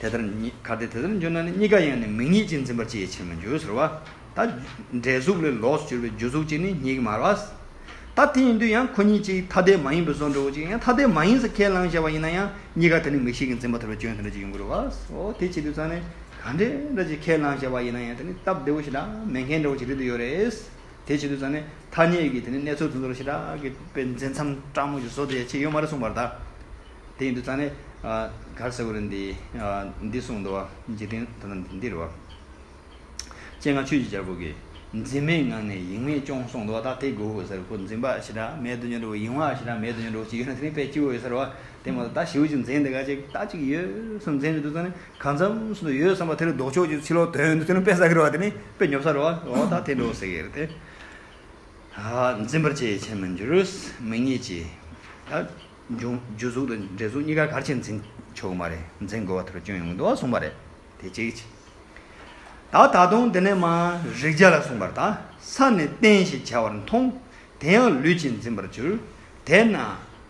དེ་ལྟར་ཉི་གལ་ཏེ་དེ་ལྟར་འགྱུར་ན་ནི་གཉིས་ཀ་ཡང་ནི་མིང་ཉིད་ཀྱིས་འཛིན་པར་བྱ་བའི་ཕྱིར་མི་འགྱུར་ཟེར་བ། ད་འབྲས་གཟུགས་ལས་ལོགས་སུ་གྱུར་པའི་རྒྱུ་གཟུགས་གཅིག་ནི་རྙེད་ཀྱི་མ་རེད་བ། ད་དེ་ཡིན་དུས་ཡང་ཁོ་གཉིས་གཅིག་ཐ་དད་མ་ཡིན་པའི་བཟོ་འདྲ་བོ་གཅིག་ཡང་ཐ་དད་མ་ཡིན་ཟེར་ཁས་བླངས་བཞག་པ་ཡིན་ན་ཡང་གཉིས་ཀ་དེ་ནི་མིག་ཤེས་ཀྱིས་འཛིན་པར་ཐལ་བའི་སྐྱོན་དེ་འདྲ་ཅིག་ཡོང་གི་རེད་བ། འོ་དེ་བྱེད་དུས་ཙང་ནས་ག་འདྲའི་འདྲ་ཅིག་ཁས་བླངས་བཞག་པ་ཡིན་ན་ཡང་དེ་ནི་སྟབས་བདེ་བོ་ཞེ་དྲག་མེད་མཁན་འདྲ་བོ་ཅིག་རེད་དུ་ཡོད་རེད། དེ་བྱེད་དུས་ཙང་ནས་ཐ་སྙད་ཀྱི་དེ་ནི་གནས་ཚུལ་དེ་ཚོ་ལ་ཞེ་དྲག་གི་དཔེ་འཛིན་མཚམས་སྤྲང་མོ་ཞིག་བཟོ་དེ་ཡ་ཆེ་ཡོད་མ་རེད་གསུངས་པ་རེད་ད། དེ་ཡིན་དུས་ཙང་ནས་ཨ་ག་རེ་ཟེར་དགོས་རེད། འདི་ཨ་འདི་གསུངས་འདུག་བ། འཇིག་རྟེན་ད་ལྟ་འདི་རེད་བ། སྤྱན་སྔ་ཆོས་ཀྱི་རྒྱལ་པོ་གིས། འཛིན་མེད་ངང་ནས་ཡེངས་མེད་སྐྱོང་གསུངས་འདུག་བ། ད་དེ་དགོས་དགོས་ཟེར། ཁོ་འཛིན་པ་ཞེ་དྲག་མེད་དུ་ཉོན་འགྲོ་བོ། ཡེངས་པ་ཞེ་དྲག་མེད་དུ་ཉོན་འགྲོ་བོ་ཅིག་ཡོད་ན་དེ་ནི་དཔེ་སྐྱིད་པོ་ཡོད་ས་རེད་བ། དེ་མ་གཏོགས་ད་ཞེ་པོ་ཅིག་འཛིན་དེ་ག་ཅིག་ད་ཅིག་ཡོད་བསམ་འཛིན་རེད་འདུག་ཙང་ནི་གང་འཚམ་སུ་འདུག་ཡོད་བསམ་པ་དེ་ལ་ལྡོག་ཕྱོགས་ཅིག་ཕྱི་ལོགས་དོན་འདུག་ཙང་ནི་དཔེ་ཟ་གི་རེད་བ། དེ་ནི་དཔེ་ཉོབ་ས་རེད་བ། འོ་ད་དེ་འདྲ་བོ་ཟེར་གི་རེད་དེ། ཨ་འཛིན་པར་བྱ་བའི་ཕྱིར་མི་འགྱུར། མིང་ཉིད་ཀྱིས། ད་འབྱུང་རྒྱུ་གཟུགས་དང་འབྲས་གཟུགས་གཉིས་ཀ་ག་རེ་བྱས་འཛིན་ཆོག་གི་མ་རེད། འཛིན་དགོས་པ་ཐོག་སྐྱོན་ཡོང་གི་འདུག་བ་གསུངས་པ་རེད། དེ་གཅིག་གཅིག་ད་ད་དུང་དེ་ནས་མར་རིགས་བརྒྱ་ལ་གསུངས་པར་ད། ས་ནི་རྟེན་ཞེས་བྱ་བར་མཐོང་། དེ་ཡང་ལུས་ཀྱིས་འཛིན་པར་འགྱུར། དེས་ན་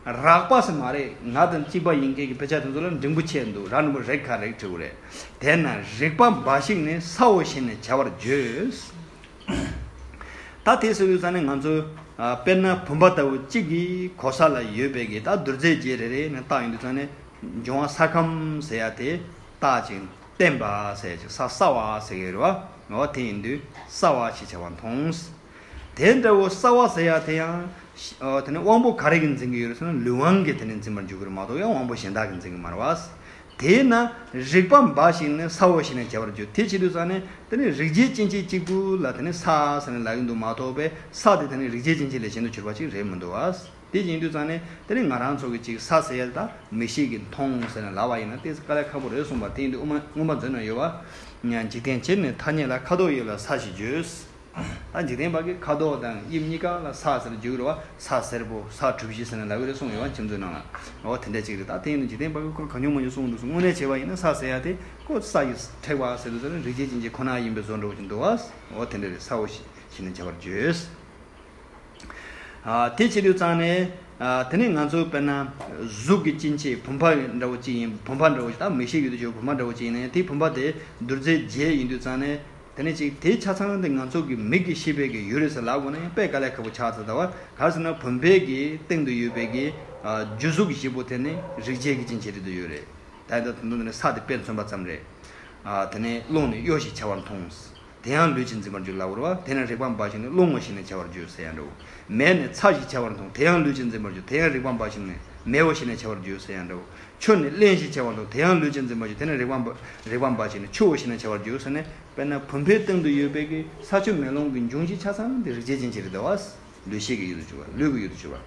རགས་པ་ཟེར་མ་རེད། ང་དང་གཅིག་པ་ཡིན་མཁན་གྱི་དཔེ་ཆ་དེ་ཚོ་ལ་འབྲིང་པོ་ཆེ་འདུག་ར་འབྲིང་པོ་རེག་ཁ་རེག་བྲི་དགོས་རེད། དེས་ན་རེག་པ་འབའ་ཞིག་ནི་སའོ་ཞེས་ནི་བྱ་བར་བརྗོད། ད་དེ་ཟེར་དུས་ཙང་ནས་ང་ཚོ་ཨ་དཔེར་ན་བུམ་པ་ལྟ་བུ་གཅིག་གི་གོ་ས་ལ་ཡོད་པའི་གི་ད་རྡུལ་རྫས་བརྒྱད་རེ་རེ་ནས་བཏགས་ཡོང་དུས་ཙང་ནས་འབྱུང་བ་ས་ཁམས་ཟེར་ཡ་དེ་བཏགས་ཅིང་བརྟེན་པ་ཟེར་ཅིག་ས་སྲ་བ་ཟེར་གི་རེད་བ། འོ་དེ་ཡིན་དུས་སྲ་བ་ཞེས་བྱ་བ་མཐོང་། དེ་འདྲ་བོ་སྲ་བ་ཟེར་ཡ་དེ་ཡང་ཨ་དེ་ནི་དབང་པོ་ག་རེ་གིས་འཛིན་གི་ཡོད་རེད་ཟེར་ན་ལུས་དབང་གིས་དེ་ནི་འཛིན་པར་འཇུག་གི་རེད་མ་གཏོགས་ཡང་དབང་པོ་གཞན་དག་གིས་འཛིན་གི་མ་རེད་བ། དེས་ན་རེག་པ་འབའ་ཞིག་ནི་སའོ་ཞེས་ནི་བྱ་བར་འགྱུར། དེ་བྱེད་དུས་ཙང་ནས་དེ་ནི་རིགས་རྒྱུད་ཅན་གཅིག་གཅིག་པུ་ལ་དེ་ནི་ས་ཟེར་ནས་ལབ་ཀྱི་འདུག་མ་གཏོགས་པའི་ས་དེ་དེ་ནི་རིགས་རྒྱུད་ཅན་གཅིག་ལས་གཞན་དུ་གྱུར་པ་ཅིག་རེད་མི་འདུག་བ། དེ་ཡིན་དུས་ཙང་ནས་དེ་ནི་ང་རང་ཚོ་གི་ཅིག་ས་ཟེར་ཡ་དེ་དག་མིག་ཤེས་ཀྱིས་མཐོང་ཟེར་ནས་ལབ་པ་ཡིན་ན་ཏོག་ཙམ་དཀའ་ལས་ཁག་པོ་རེད་གསུངས་པ། དེ་ཡིན་དུས་དབུ་མ་མངོན་པ་མཛོད་ན་ཡོད་བ། འཇིག་རྟེན་སྤྱིར་ནི་ཐ་སྙད་ལ་ཁ་དོག་ཡོད་ལ་ས་ཞེས་བརྗོད། ད་འཇིག་རྟེན་པ་གི་ཁ་དོག་དང་དབྱིབས་གཉིས་ཀ་ལ་ས་ཟེར་བརྗོད་ཀྱི་རེད་བ། ས་སེར་པོ་ས་གྲུ་བཞི་ཟེར་ནས་ལབ་ཀྱི་རེད་གསུངས་ཡོད་བ་ཁྱིམ་མཚེས་ནང་ལ། འོ་དེ་འདྲ་ཅིག་རེད། ད་དེ་ཡིན་ན་འཇིག་རྟེན་པ་གི་ཁོ་གང་བྱུང་མང་བྱུང་གསུངས་འདུག་དངོས་གནས་བྱས་པ་ཡིན་ན་ས་ཟེར་ཡ་དེ་ཁོ་ས་ཀྱི་ཕྲེང་བ་ཟེར་དུས་ཙང་ནས་རིགས་རྒྱུད་ཅན་གཅིག་ཁོ་ན་ཡིན་པའི་བཟོ་འདྲ་བོ་ཅིག་འདུག་བ། འོ་དེ་འདྲ་རེད། སའོ་ཞེས་ནི་བྱ་བར་བརྗོད། ཨ་དེ་བྱེད་དུས་ཙང་ནས་ཨ་དེ་ནས་ང་ཚོ་དཔེར་ན་གཟུགས་ཀྱི་སྐྱེ་མཆེད་བུམ་པ་འདྲ་བོ་ཅིག་ཡིན། བུམ་པ་འདྲ་བོ་ཅིག་ད་མིག་ཤེས་ཀྱི་ཡུལ་དུ་གྱུར་བུམ་པ་འདྲ་བོ་ཅིག་ཡིན་ན་ཡང་དེའི་བུམ་པ་དེ་རྡུལ་རྫས་བརྒྱད་ཡིན་དུས་ཙང་ནས། དེ་ནས་ཅིག་དེའི་ཆ་ཚང་དེ་ང་ཚོ་གི་མིག་གིས་ཤེས་པའི་གི་ཡུལ་རེད་ཟེར་ལབ་དགོས་ན་ཡང་དཔེ་དཀའ་ལས་ཁག་པོ་ཆགས་ཚར། ད་བར་ག་རེ་ཟེར་ན་བུམ་པའི་གི་སྟེང་དུ་ཡོད་པའི་གི་ཨ་རྒྱུ་གཟུགས་བཞི་པོ་དེ་ནི་རིགས་བརྒྱད་ཀྱི་སྐྱེ་མཆེད་རེད་དུ་ཡོད་རེད། ད་ལྟ་དོན་དུ་ནི་ས་དེ་དཔེ་མཚོན་པ་ཙམ་རེད། ཨ་དེ་ནས་རླུང་ནི་གཡོ་ཞེས་བྱ་བར་མཐོང་། དེ་ཡང་ལུས་ཀྱིས་འཛིན་པར་འགྱུར་ལབ་དགོས་རེད་བ། དེ་ནས་རེག་པ་འབའ་ཞིག་ནི་རླུང་ངོ་ཞེས་ནས་བྱ་བར་འགྱུར་ཟེར་ཡ་འདྲ་བོ། མེ་ནི་ཚ་ཞེས་བྱ་བར་མཐོང་། དེ་ཡང་ལུས་ཀྱིས་འཛིན་པར་འགྱུར། དེ་ཡང་རེག་པ་འབའ་ཞིག་ནི་མེའོ་ཞེས་ནས་བྱ་བར་འགྱུར་ཟེར་ཡ་འདྲ་བོ། ཆུ་ནི་རླན་ཞེས་བྱ་བར་མཐོང་། དེ་ཡང་ལུས་ཀྱིས་འཛིན་པར་འགྱུར། དེ་ནི་རེག་པ་འབའ་རེག་པ་འབའ་ཞིག་ནི་ཆུའོ་ཞེས་ནས་བྱ་བར་འགྱུར་ཟེར་ནས། དཔེར་ན་བུམ་པའི་སྟེང་དུ་ཡོད་པའི་གི་ས་ཆུ་མེ་རླུང་གི་འབྱུང་གཞི་ཆ་ཚང་དེ་རིགས་རྒྱུད་ཅན་གཅིག་རེད་དོ། ལུས་ཤེས་ཀྱི་ཡུལ་དུ་གྱུར་པ། ལུས་ཀྱི་ཡུལ་དུ་གྱུར་པ།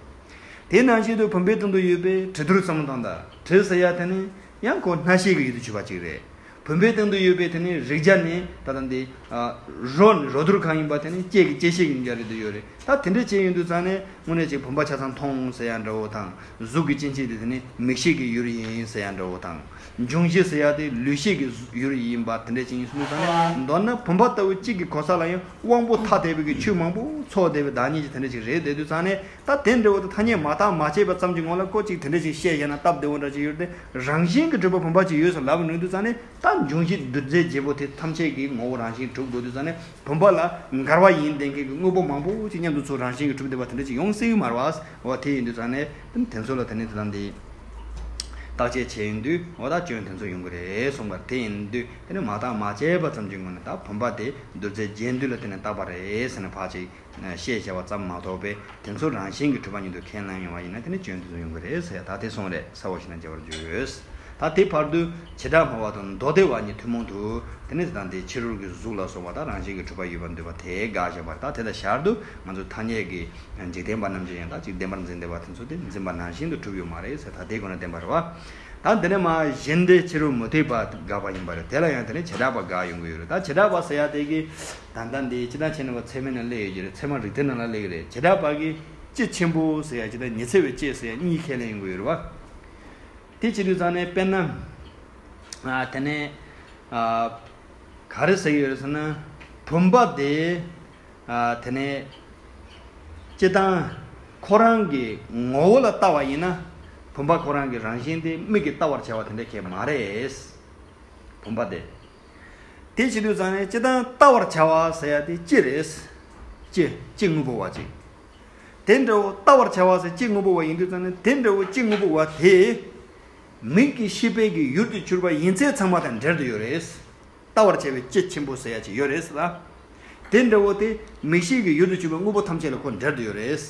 དེ་ནང་བཞིན་དུ་བུམ་པའི་སྟེང་དུ་ཡོད་པའི་དྲི་དུར་ཙམ་དང་། ད་དྲི་ཟེར་ཡ་དེ་ནི་ཡང་ཁོ་སྣ་ཤེས་ཀྱི་ཡུལ་དུ་གྱུར་པ་གཅིག་རེད། བུམ་པའི་སྟེང་དུ་ཡོད་པའི་དེ་ནི་རེག་བྱ་ནི་ད་ལྟ་འདི་ཨ་རོ་ནི་རོ་དུར་གང་ཡིན་པ་དེ་ནི་ལྕེ་གི་ལྕེ་ཤེས་ཀྱི་ཡུལ་རེད་དུ་ཡོད་རེད། ད་དེ་འདྲ་བྱས་ཡོང་དུས་ཙང་ནས་དངོས་གནས་ཅིག་བུམ་པ་ཆ་ཚང་མཐོང་ཟེར་ཡ་འདྲ་བོ་དང་། གཟུགས་ཀྱི་སྐྱེ་མཆེད་དེ་དེ་ནི་མིག་ཤེས་ཀྱི་ཡུལ་ཡིན་ཟེར་ཡ་འདྲ་བོ་དང་། འབྱུང་བཞི་ཟེར་ཡ་དེ་ལུས་ཤེས་ཀྱི་ཡུལ་ཡིན་པ་དེ་འདྲ་ཅིག་ཡིན་སོང་དུས་ཙང་ནས། མདོར་ན་བུམ་པ་ལྟ་བུ་གཅིག་གི་གོ་ས་ལ་ཡང་དབང་པོ་ཐ་དད་པའི་གི་ཆོས་མང་པོ་ཚོགས་བསྡད་པའི་བདག་ཉིད་ཀྱི་དེ་འདྲ་ཅིག་རེད་བསྡད་དུས་ཙང་ནས། ད་དེ་འདྲ་བོ་དེ་ཐ་སྙད་མ་བཏགས་མ་བྱས་པ་ཙམ་གྱི་ངོ་ལ་ཀོ་གཅིག་དེ་འདྲ་ཅིག་བཤད་བཞག་ན་སྟབས་བདེ་བོ་འདྲ་ཅིག་ཡོད་དེ། རང་བཞིན་གྱིས་གྲུབ་པ་བུམ་པ་ཅིག་ཡོད་ཟེར་ལབ་ཡོང་དུས་ཙང་ནས། ད་འབྱུང་བཞི་རྡུལ་རྫས་བརྒྱད་པོ་དེ་ཐམས་ཅད་ཀྱི་ངོ་བོ་རང་བཞིན་གྲུབ་དགོས་དུས་ཙང་ནས། བུམ་པ་ལ་འགལ་བ་ཡིན་བསྡད་མཁན་གྱི་དངོས་པོ་མང་པོ་ཅིག་མཉམ་དུ་ཚུར་རང་བཞིན་གྱིས་གྲུབ་བསྡད་པ་དེ་འདྲ་ཅིག་ཡོང་སྲིད་ཀྱི་མ་རེད་བ། འོ་དེ་ཡིན་དུས་ཙང་ནས་དེ་ཚོ་ལ་དེ་ནས་དེ་དང་དེ་བརྟག་དཔྱད་བྱས་ཡོང་དུས། འོ་ད་སྐྱོན་དེ་ཚོ་ཡོང་གི་རེད་གསུངས་པ་རེད། དེ་ཡིན་དུས་དེ་ནས་མ་བརྟགས་མ་དཔྱད་པ་ཙམ་གྱི་ངོ་ནས་ད་བུམ་པ་དེ་རྡུལ་རྫས་བརྒྱད་འདུས་ལ་བརྟེན་ནས་བཏགས་པ་རེད་ཟེར་ནས་ཕར་ཅིག་བཤད་བྱ་བ་ཙམ་མ་གཏོགས་པའི་དེ་ཚོ་རང་བཞིན་གྱིས་གྲུབ་པ་ཉིད་དུ་ཁས་ལེན་ཡོང་བ་ཡིན་ན། དེ་ནི་སྐྱོན་དེ་ཚོ་ཡོང་གི་རེད་ཟེར་ཡ་ད་དེ་གསུངས་རེད། གསལ་བོ་ཞིག་ན་མཇལ་བར་འགྱུར། ད་དེ་བར་དུ་བྱེ་བྲག་སྨྲ་བ་དང་མདོ་སྡེ་པ་གཉིས་ཐུན་མོང་དུ་དེ་ནི་དེ་དང་དེའི་ཕྱི་རོལ་གྱི་གཟུགས་ལ་སོགས་པ་དག་རང་བཞིན་གྱིས་གྲུབ་པ་ཡོད་པར་འདོད་པ་དེ་དགག་བཞག་པ་རེད། ད་དེ་དང་ཞར་དུ་ང་ཚོ་ཐ་སྙད་ཀྱི་འཇིག་རྟེན་པ་རྣམས་ཀྱིས་ཡང་དག་ཅིག་བདེན་པར་འཛིན་བསྡད་པ་དེ་ཚོ་དེ་འཛིན་པ་ནང་བཞིན་དུ་གྲུབ་ཡོད་མ་རེད་ཟེར། ད་དེའི་སྒོ་ནས་བསྟན་པ་རེད་བ། ད་འདི་ནས་མར་གཞན་སྡེ་ཕྱི་རོལ་མུ་སྟེགས་པ་དགག་པ་ཡིན་པ་རེད། དེ་ལ་ཡང་དེ་ནི་བྱེ་བྲག་པ་དགག་ཡོང་གི་ཡོད་རེད། ད་བྱེ་བྲག་པ་ཟེར་ཡ་དེ་གི་ད་ལྟ་འདི་སྤྱིར་བཏང་བྱས་ན་བ་ཚད་མའི་ནང་སླེབས་ཡོད་ཀྱི་རེད། ཚད་མ་རིགས་གཏེར་ནང་ལ་སླེབས་ཀྱི་རེད། བྱེ་བྲག་པ་གིས་དཔྱིས་ཕྱིན་པོ་ཟེར་ཡ་ཇི་ལྟར་ཉི་ཚེ་བའི་དཔྱིས་ཟེར་ཡ་གཉིས་ཁས་ལེན་ཡོང་གི་ཡོད་རེད་བ། དེ་བྱེད་དུས་ཙང་ནས་དཔེར་ན། ཨ་དེ་ནས་ཨ་ག་རེ་ཟེར་གྱི་ཡོད་རེད་ཟེར་ན། བུམ་པ་དེ་ཨ་དེ་ནས་སྤྱིར་བཏང་ཁོ་རང་གི་ངོ་བོ་ལ་ལྟ་བ་ཡིན་ན། བུམ་པ་ཁོ་རང་གི་རང་བཞིན་དེ་མིག་གིས་ལྟ་བར་བྱ་བ་དེ་འདྲ་གང་ཡང་མ་རེད། བུམ་པ་དེ། དེ་བྱེད་དུས་ཙང་ནས་སྤྱིར་བཏང་ལྟ་བར་བྱ་བ་ཟེར་ཡ་དེ་དཔྱིས་རེད། དཔྱིས་དཔྱིས་དངོས་པོ་བ་ཅིག་དེ་འདྲ་བོ་ལྟ་བར་བྱ་བ་ཟེར་དཔྱིས་དངོས་པོ་བ་ཡིན་དུས་ཙང་ནས། དེ་འདྲ་བོ་དཔྱིས་དངོས་པོ་བ་དེ་མིག་གི་ཤེས་པའི་གི་ཡུལ་དུ་གྱུར་པ་ཡིན་ཚད་ཚང་མ་དང་འབྲེལ་དུ་ཡོད་རེད། ལྟ་བར་བྱ་བའི་དཔྱིས་ཕྱིན་པོ་ཟེར་ཡ་ཅིག་ཡོད་རེད་ཟེར་ལ། དེ་འདྲ་བོ་དེ་མིག་ཤེས་ཀྱི་ཡུལ་དུ་གྱུར་པའི་དངོས་པོ་ཐམས་ཅད་ལ་ཁོ་འབྲེལ་དུ་ཡོད་རེད།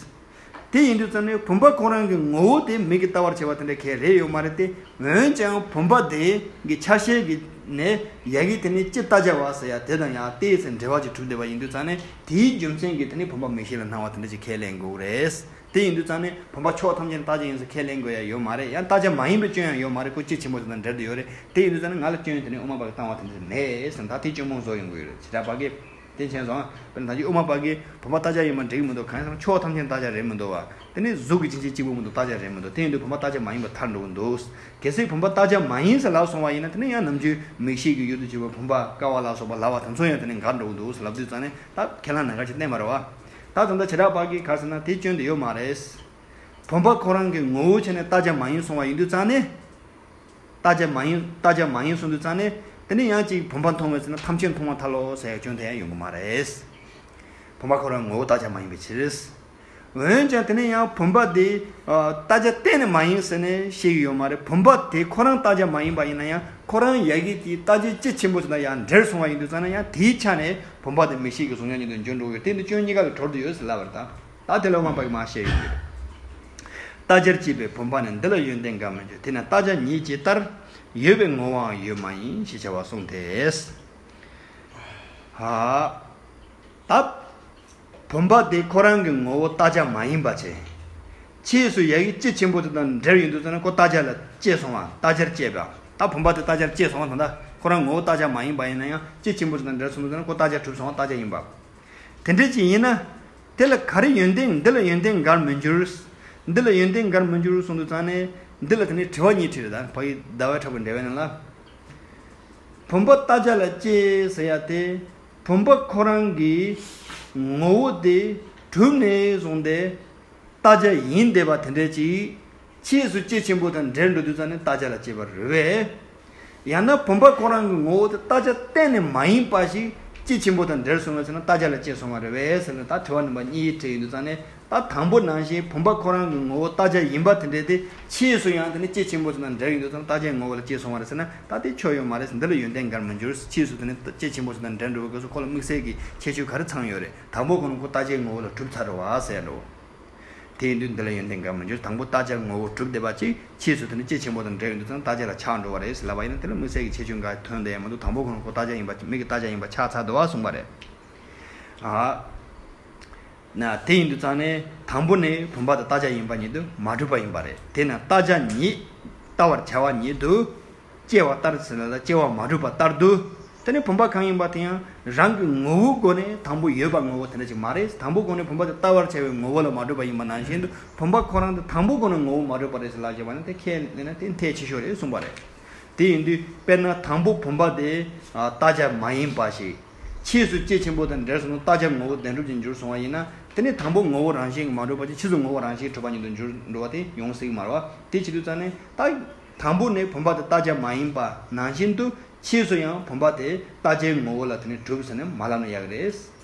དེ་ཡིན་དུས་ཙང་ནས་བུམ་པ་ཁོ་རང་གི་ངོ་བོ་དེ་མིག་གིས་ལྟ་བར་བྱ་བ་དེ་འདྲ་གང་ཡང་རེད་ཡོད་མ་རེད་དེ། འོན་ཀྱང་བུམ་པ་དེ་གི་ཆ་ཤས་ཀྱི་ནས་ཡ་གི་དེ་ནི་དཔྱིས་ལྟ་བྱ་བ་ཟེར་ཡ་དེ་དང་ཡང་ཏོག་ཙམ་འབྲེལ་བ་ཅིག་གྲུབ་བསྡད་པ་ཡིན་དུས་ཙང་ནས། དེའི་རྒྱུ་མཚན་གྱིས་དེ་ནི་བུམ་པ་མིག་ཤེས་ལ་སྣང་བ་དེ་འདྲ་ཅིག་ཁས་ལེན་དགོས་རེད། དེ་ཡིན་དུས་ཙང་ནས་བུམ་པ་ཕྱོགས་ཐམས་ཅད་ནས་རྟག་ཆད་ཡིན་ཟེར་ཁས་ལེན་དགོས་ཡ་ཡོད་མ་རེད། ཡང་རྟག་ཆད་མ་ཡིན་པའི་སྐྱོན་ཡང་ཡོད་མ་རེད། ཁོ་དཔྱིས་ཕྱིན་པོ་དེ་དང་འབྲེལ་དུ་ཡོད་རེད། དེ་ཡིན་དུས་ཙང་ནས་ང་ལ་སྐྱོན་དེ་ནི་དབུ་མ་པ་གིས་བཏང་བ་དེ་འདྲ་མེད་ཟེར། ད་དེ་སྐྱོན་སྤོང་བཟོ་ཡོང་གི་ཡོད་རེད། བྱེ་བྲག་པ་གིས་དེ་མཁྱེན་སོང་། དཔེར་ན་ད་ཅི་དབུ་མ་པ་གིས་བུམ་པ་རྟག་ཆད་ཡིན་པ་འགྲིག་མི་འདུག་གང་ཡིན་ཟེར་ན་ཕྱོགས་ཐམས་ཅད་རྟག་ཆད་རེད་མི་འདུག་བ། དེ་ནི་གཟུགས་ཀྱི་སྐྱེ་མཆེད་གཅིག་པོ་མི་འདུག་རྟག་ཆད་རེད་མི་འདུག་དེ་ཡིན་དུས་བུམ་པ་རྟག་ཆད་མ་ཡིན་པ་ཐལ་འགྲོ་གི་འདུག་གལ་སྲིད་བུམ་པ་རྟག་ཆད་མ་ཡིན་ཟེར་ལབ་སོང་བ་ཡིན་ན། དེ་ནི་ཡང་ནམ་རྒྱུན་མིག་ཤེས་ཀྱི་ཡུལ་དུ་གྱུར་པའི་བུམ་པ་ཀ་བ་ལ་སོགས་པ་ལབ་པ་དེ་ཚོ་ཡང་དེ་ནི་འགལ་འགྲོ་གི་འདུག་ཟེར་ལབ་དུས་ཙང་ནས། ད་ཁས་བླངས་ནང་འགལ་ཅིག་བསྟན་པ་རེད་བ། ད་ད་ལྟ་བྱེ་བྲག་པ་གིས་ག་རེ་ཟེར་ན། དེ་སྐྱོན་དེ་ཡོད་མ་རེད། བུམ་པ་ཁོ་རང་གི་ངོ་བོའི་ཆ་ནས་རྟག་ཆད་མ་ཡིན་སོང་བ་ཡིན་དུས་ཙང་ནས། རྟག་ཆད་མ་ཡིན། རྟག་ཆད་མ་ཡིན་སོང་དུས་ཙང་ནས། དེ་ནི་ཡང་ཅིག་བུམ་པ་མཐོང་བས་ཟེར་ན་ཐམས་ཅད་མཐོང་བ་ཐལ་ལོ་ཟེར་ཡ་སྐྱོན་དེ་ཡང་ཡོང་གི་མ་རེད། བུམ་པ་ཁོ་རང་ངོ་བོ་རྟག་ཆད་མ་ཡིན་པའི་ཕྱིར། འོན་ཀྱང་དེ་ནས་ཡང་བུམ་པ་དེ་ཨ་རྟག་ཆད་གཏན་ནས་མ་ཡིན་ཟེར་ནས་བཤད་ཀྱི་ཡོད་མ་རེད། བུམ་པ་དེ་ཁོ་རང་རྟག་ཆད་མ་ཡིན་པ་ཡིན་ན་ཡང་། ཁོ་རང་ཡ་གི་དེའི་རྟག་ཆད་དཔྱིས་ཕྱིན་པོ་ཟེར་ན་ཡང་འབྲེལ་སོང་བ་ཡིན་དུས་ཙང་ན། ཡང་དེའི་ཆ་ནས་བུམ་པ་དེ་མིག་ཤེས་ཀྱི་གཟུང་བྱ་ཉིད་དུ་འགྱུར་འགྲོ་གི་ཡོད། དེ་འདི་སྐྱོན་གཉིས་ཀ་ལ་གྲོལ་དུ་ཡོད་ཟེར་ལབ་པ་རེད། ད་ད་དེ་ལ་དབུ་མ་པ་གིས་མར་བཤད་ཡོད་ཀྱི་རེད། རྟག་ཆར་དཔྱད་པའི་བུམ་པ་ནི། འདི་ལ་ཡོན་ཏན་འགའ་མི་འགྱུར། དེས་ན་རྟག་ཆད་ཉིད་ཇི་ལྟར། ཡོད་པའི་ངོ་བོའང་ཡོད་མ་ཡིན་ཞེས་བྱ་བ་གསུངས་ཏེ། ཧ། ད། བུམ་པ་དེ་ཁོ་རང་གི་ངོ་བོ་རྟག་ཆད་མ་ཡིན་པ་བྱས། ཕྱིས་སུ་ཡ་གི་དཔྱིས་ཕྱིན་པོ་དེ་དང་འབྲེལ་ཡོང་དུས་ཙམ་ན་ཁོ་རྟག་ཆད་ལ་སྐྱེས་སོང་བ། རྟག་ཆར་སྐྱེས་པ། ད་བུམ་པ་དེ་རྟག་ཆར་སྐྱེས་སོང་བ་དང་། ད་ཁོ་རང་ངོ་བོ་རྟག་ཆད་མ་ཡིན་པ་ཡིན་ན་ཡང་། དཔྱིས་ཕྱིན་པོ་དེ་དང་འབྲེལ་སོང་དུས་ཙམ་ན་ཁོ་རྟག་ཆད་གྲུབ་སོང་བ། རྟག་ཆད་ཡིན་པ། དེ་འདྲ་ཅིག་ཡིན་ན། དེ་ལ་ག་རེ་ཡོན་ཏན། འདི་ལ་ཡོན་ཏན་འགར་མི་འགྱུར། འདི་ལ་ཡོན་ཏན་འགར་མི་འགྱུར་གསུངས་དུས་ཙང་ནས། འདི་ལ་དེ་ནས་དྲི་བ་གཉིས་དྲིས་རེད། ད་ཕ་གི་ཟླ་བས་འཁྲབ་པའི་འགྲེལ་པའི་ནང་ལ། བུམ་པ་རྟག་ཆད་ལ་སྐྱེས་ཟེར་ཡ་དེ། བུམ་པ་ཁོ་རང་གི་ངོ་བོ་དེ་གྲུབ་ནས་བཟུང་སྟེ་རྟག་ཆད་ཡིན་བསྡད་པ་དེ་འདྲ་ཅིག་ཕྱིས་སུ་དཔྱིས་ཕྱིན་པོ་དང་འབྲེལ་འགྲོ་དུས་ཙམ་ནས་རྟག་ཆད་ལ་སྐྱེས་པ་རེད་པས། ཡང་ན་བུམ་པ་ཁོ་རང་གི་ངོ་བོ་དེ་རྟག་ཆད་གཏན་ནས་མ་ཡིན་པ་ཞིག་དཔྱིས་ཕྱིན་པོ་དང་འབྲེལ་སོང་བ་ཟེར་ན་རྟག་ཆད་ལ་སྐྱེས་སོང་བ་རེད་པས་ཟེར་ནས། ད་དྲི་བ་རྣམ་པ་གཉིས་དྲིས་ཡོང་དུས་ཙམ་ནས། ད་དང་པོ་ནང་བཞིན་བུམ་པ་ཁོ་རང་གི་ངོ་བོ་རྟག་ཆད་ཡིན་པ་དེ་འདྲ་དེ་ཕྱིས་སུ་ཡང་དེ་ནི་དཔྱིས་ཕྱིན་པོ་ཟེར་དང་འབྲེལ་ཡོང་དུས་ཙམ་རྟག་ཆད་ངོ་བོ་ལ་སྐྱེས་སོང་བ་རེད་ཟེར་ན། ད་དེ་ཆོ་ཡོད་མ་རེད། འདི་ལ་ཡོན་ཏན་འགར་མི་འགྱུར། ཕྱིས་སུ་དེ་ནི་དཔྱིས་ཕྱིན་པོ་ཟེར་དང་འབྲེལ་འགྲོ་བའི་སྐབས་སུ་ཁོ་ལ་དམིགས་བསལ་གྱི་ཁྱད་ཆོས་ག་རེ་ཚང་ཡོད་རེད། དང་པོ་ཁོ་རང་ཁོ་རྟག་ཆད་ངོ་བོ་ལ་གྲུབ་ཚར་རེད་བ་ཟེར་འགྲོ། དེ་ཡིན་དུས་འདི་ལ་ཡོན་ཏན་འགར་མི་འགྱུར། དང་པོ་རྟག་ཆད་ངོ་བོ་གྲུབ་བསྡད་པ་ཅིག་ཕྱིས་སུ་དེ་ནི་དཔྱིས་ཕྱིན་པོ་དང་འབྲེལ་ཡོང་དུས་ཙམ་རྟག་ཆད་ལ་ཆགས་འགྲོ་བ་རེད་ཟེར་ལབ་པ་ཡིན་ན། དེ་ལ་དམིགས་བསལ་གྱི་ཁྱད་ཆོས་འགའ་ཐོན་བསྡད་ཡ་མི་འདུག་དང་པོ་ཁོ་རང་ཁོ་རྟག་ཆད་ཡིན་པ། མིག་གི་རྟག་ཆད་ཡིན་པ་ཆགས་ཚར་འདུག་བ་གསུངས་པ་རེད། ཨ། ན་དེ་ཡིན་དུས་ཙང་ནས་དང་པོ་ནས་བུམ་པ་དང་རྟག་ཆད་ཡིན་པ་ཉིད་དུ་མ་གྲུབ་པ་ཡིན་པ་རེད། དེས་ན་རྟག་ཆད་ཉིད་ལྟ་བར་བྱ་བ་ཉིད་དུ་སྐྱེ་བ་ལྟར་ཟེར་ན། ལ་སྐྱེ་བ་མ་གྲུབ་པ་ལྟར་དུ་ དེ་ནས་བུམ་པ་གང་ཡིན་པ་དེ་ཡང་རང་གི་ངོ་བོའི་སྒོ་ནས་དང་པོ་ཡོད་པ་ངོ་བོ་དེ་འདྲ་ཅིག་མ་རེད། དང་པོའི་སྒོ་ནས་བུམ་པ་དེ་ལྟ་བར་བྱ་བའི་ངོ་བོ་ལ་མ་གྲུབ་པ་ཡིན་པ་ནང་བཞིན་དུ། བུམ་པ་ཁོ་རང་དེ་དང་པོའི་སྒོ་ནས་ངོ་བོ་མ་གྲུབ་པ་རེད་ཟེར་ལབ་བྱས་པ་ན་དེ་ཁས་ལེན་ན་དེ་འཐད་ཆེ་ཤོས་རེད་གསུངས་པ་རེད། དེ་ཡིན་དུས་དཔེར་ན་དང་པོ་བུམ་པ་དེ་ཨ་རྟག་ཆ་མ་ཡིན་པ་ཞིག་ཕྱིས་སུ་སྐྱེ་ཆེན་པོ་དང་འབྲེལ་སོང་ན་རྟག་ཆ་ངོ་བོ་བདེན་གྲུབ་ཅིག་འགྱུར་སོང་བ་ཡིན་ན། དེ་ནི་དང་པོ་ངོ་བོ་རང་བཞིན་གྱིས་མ་གྲུབ་པ་ཅིག་ཕྱིས་སུ་ངོ་བོ་རང་བཞིན་གྱིས་གྲུབ་པ་ཉིད་དུ་འགྱུར་འགྲོ་བ་དེ་ཡོང་སྲིད་ཀྱི་མ་རེད་བ། དེ་བྱེད་དུས་ཙང་ནས་ད་དང་པོ་ནས་བུམ་པ་དེ་རྟག་ཆ་མ་ཡིན་པ་ནང་བཞིན་དུ། ཕྱིས་སུ་ཡང་བུམ་པ་དེ་རྟག་ཆའི་ངོ་བོ་ལ་དེ་ནི་གྲུབ་ཟེར་ནས་མ་ལབ་ན་ཡག་གི་རེད།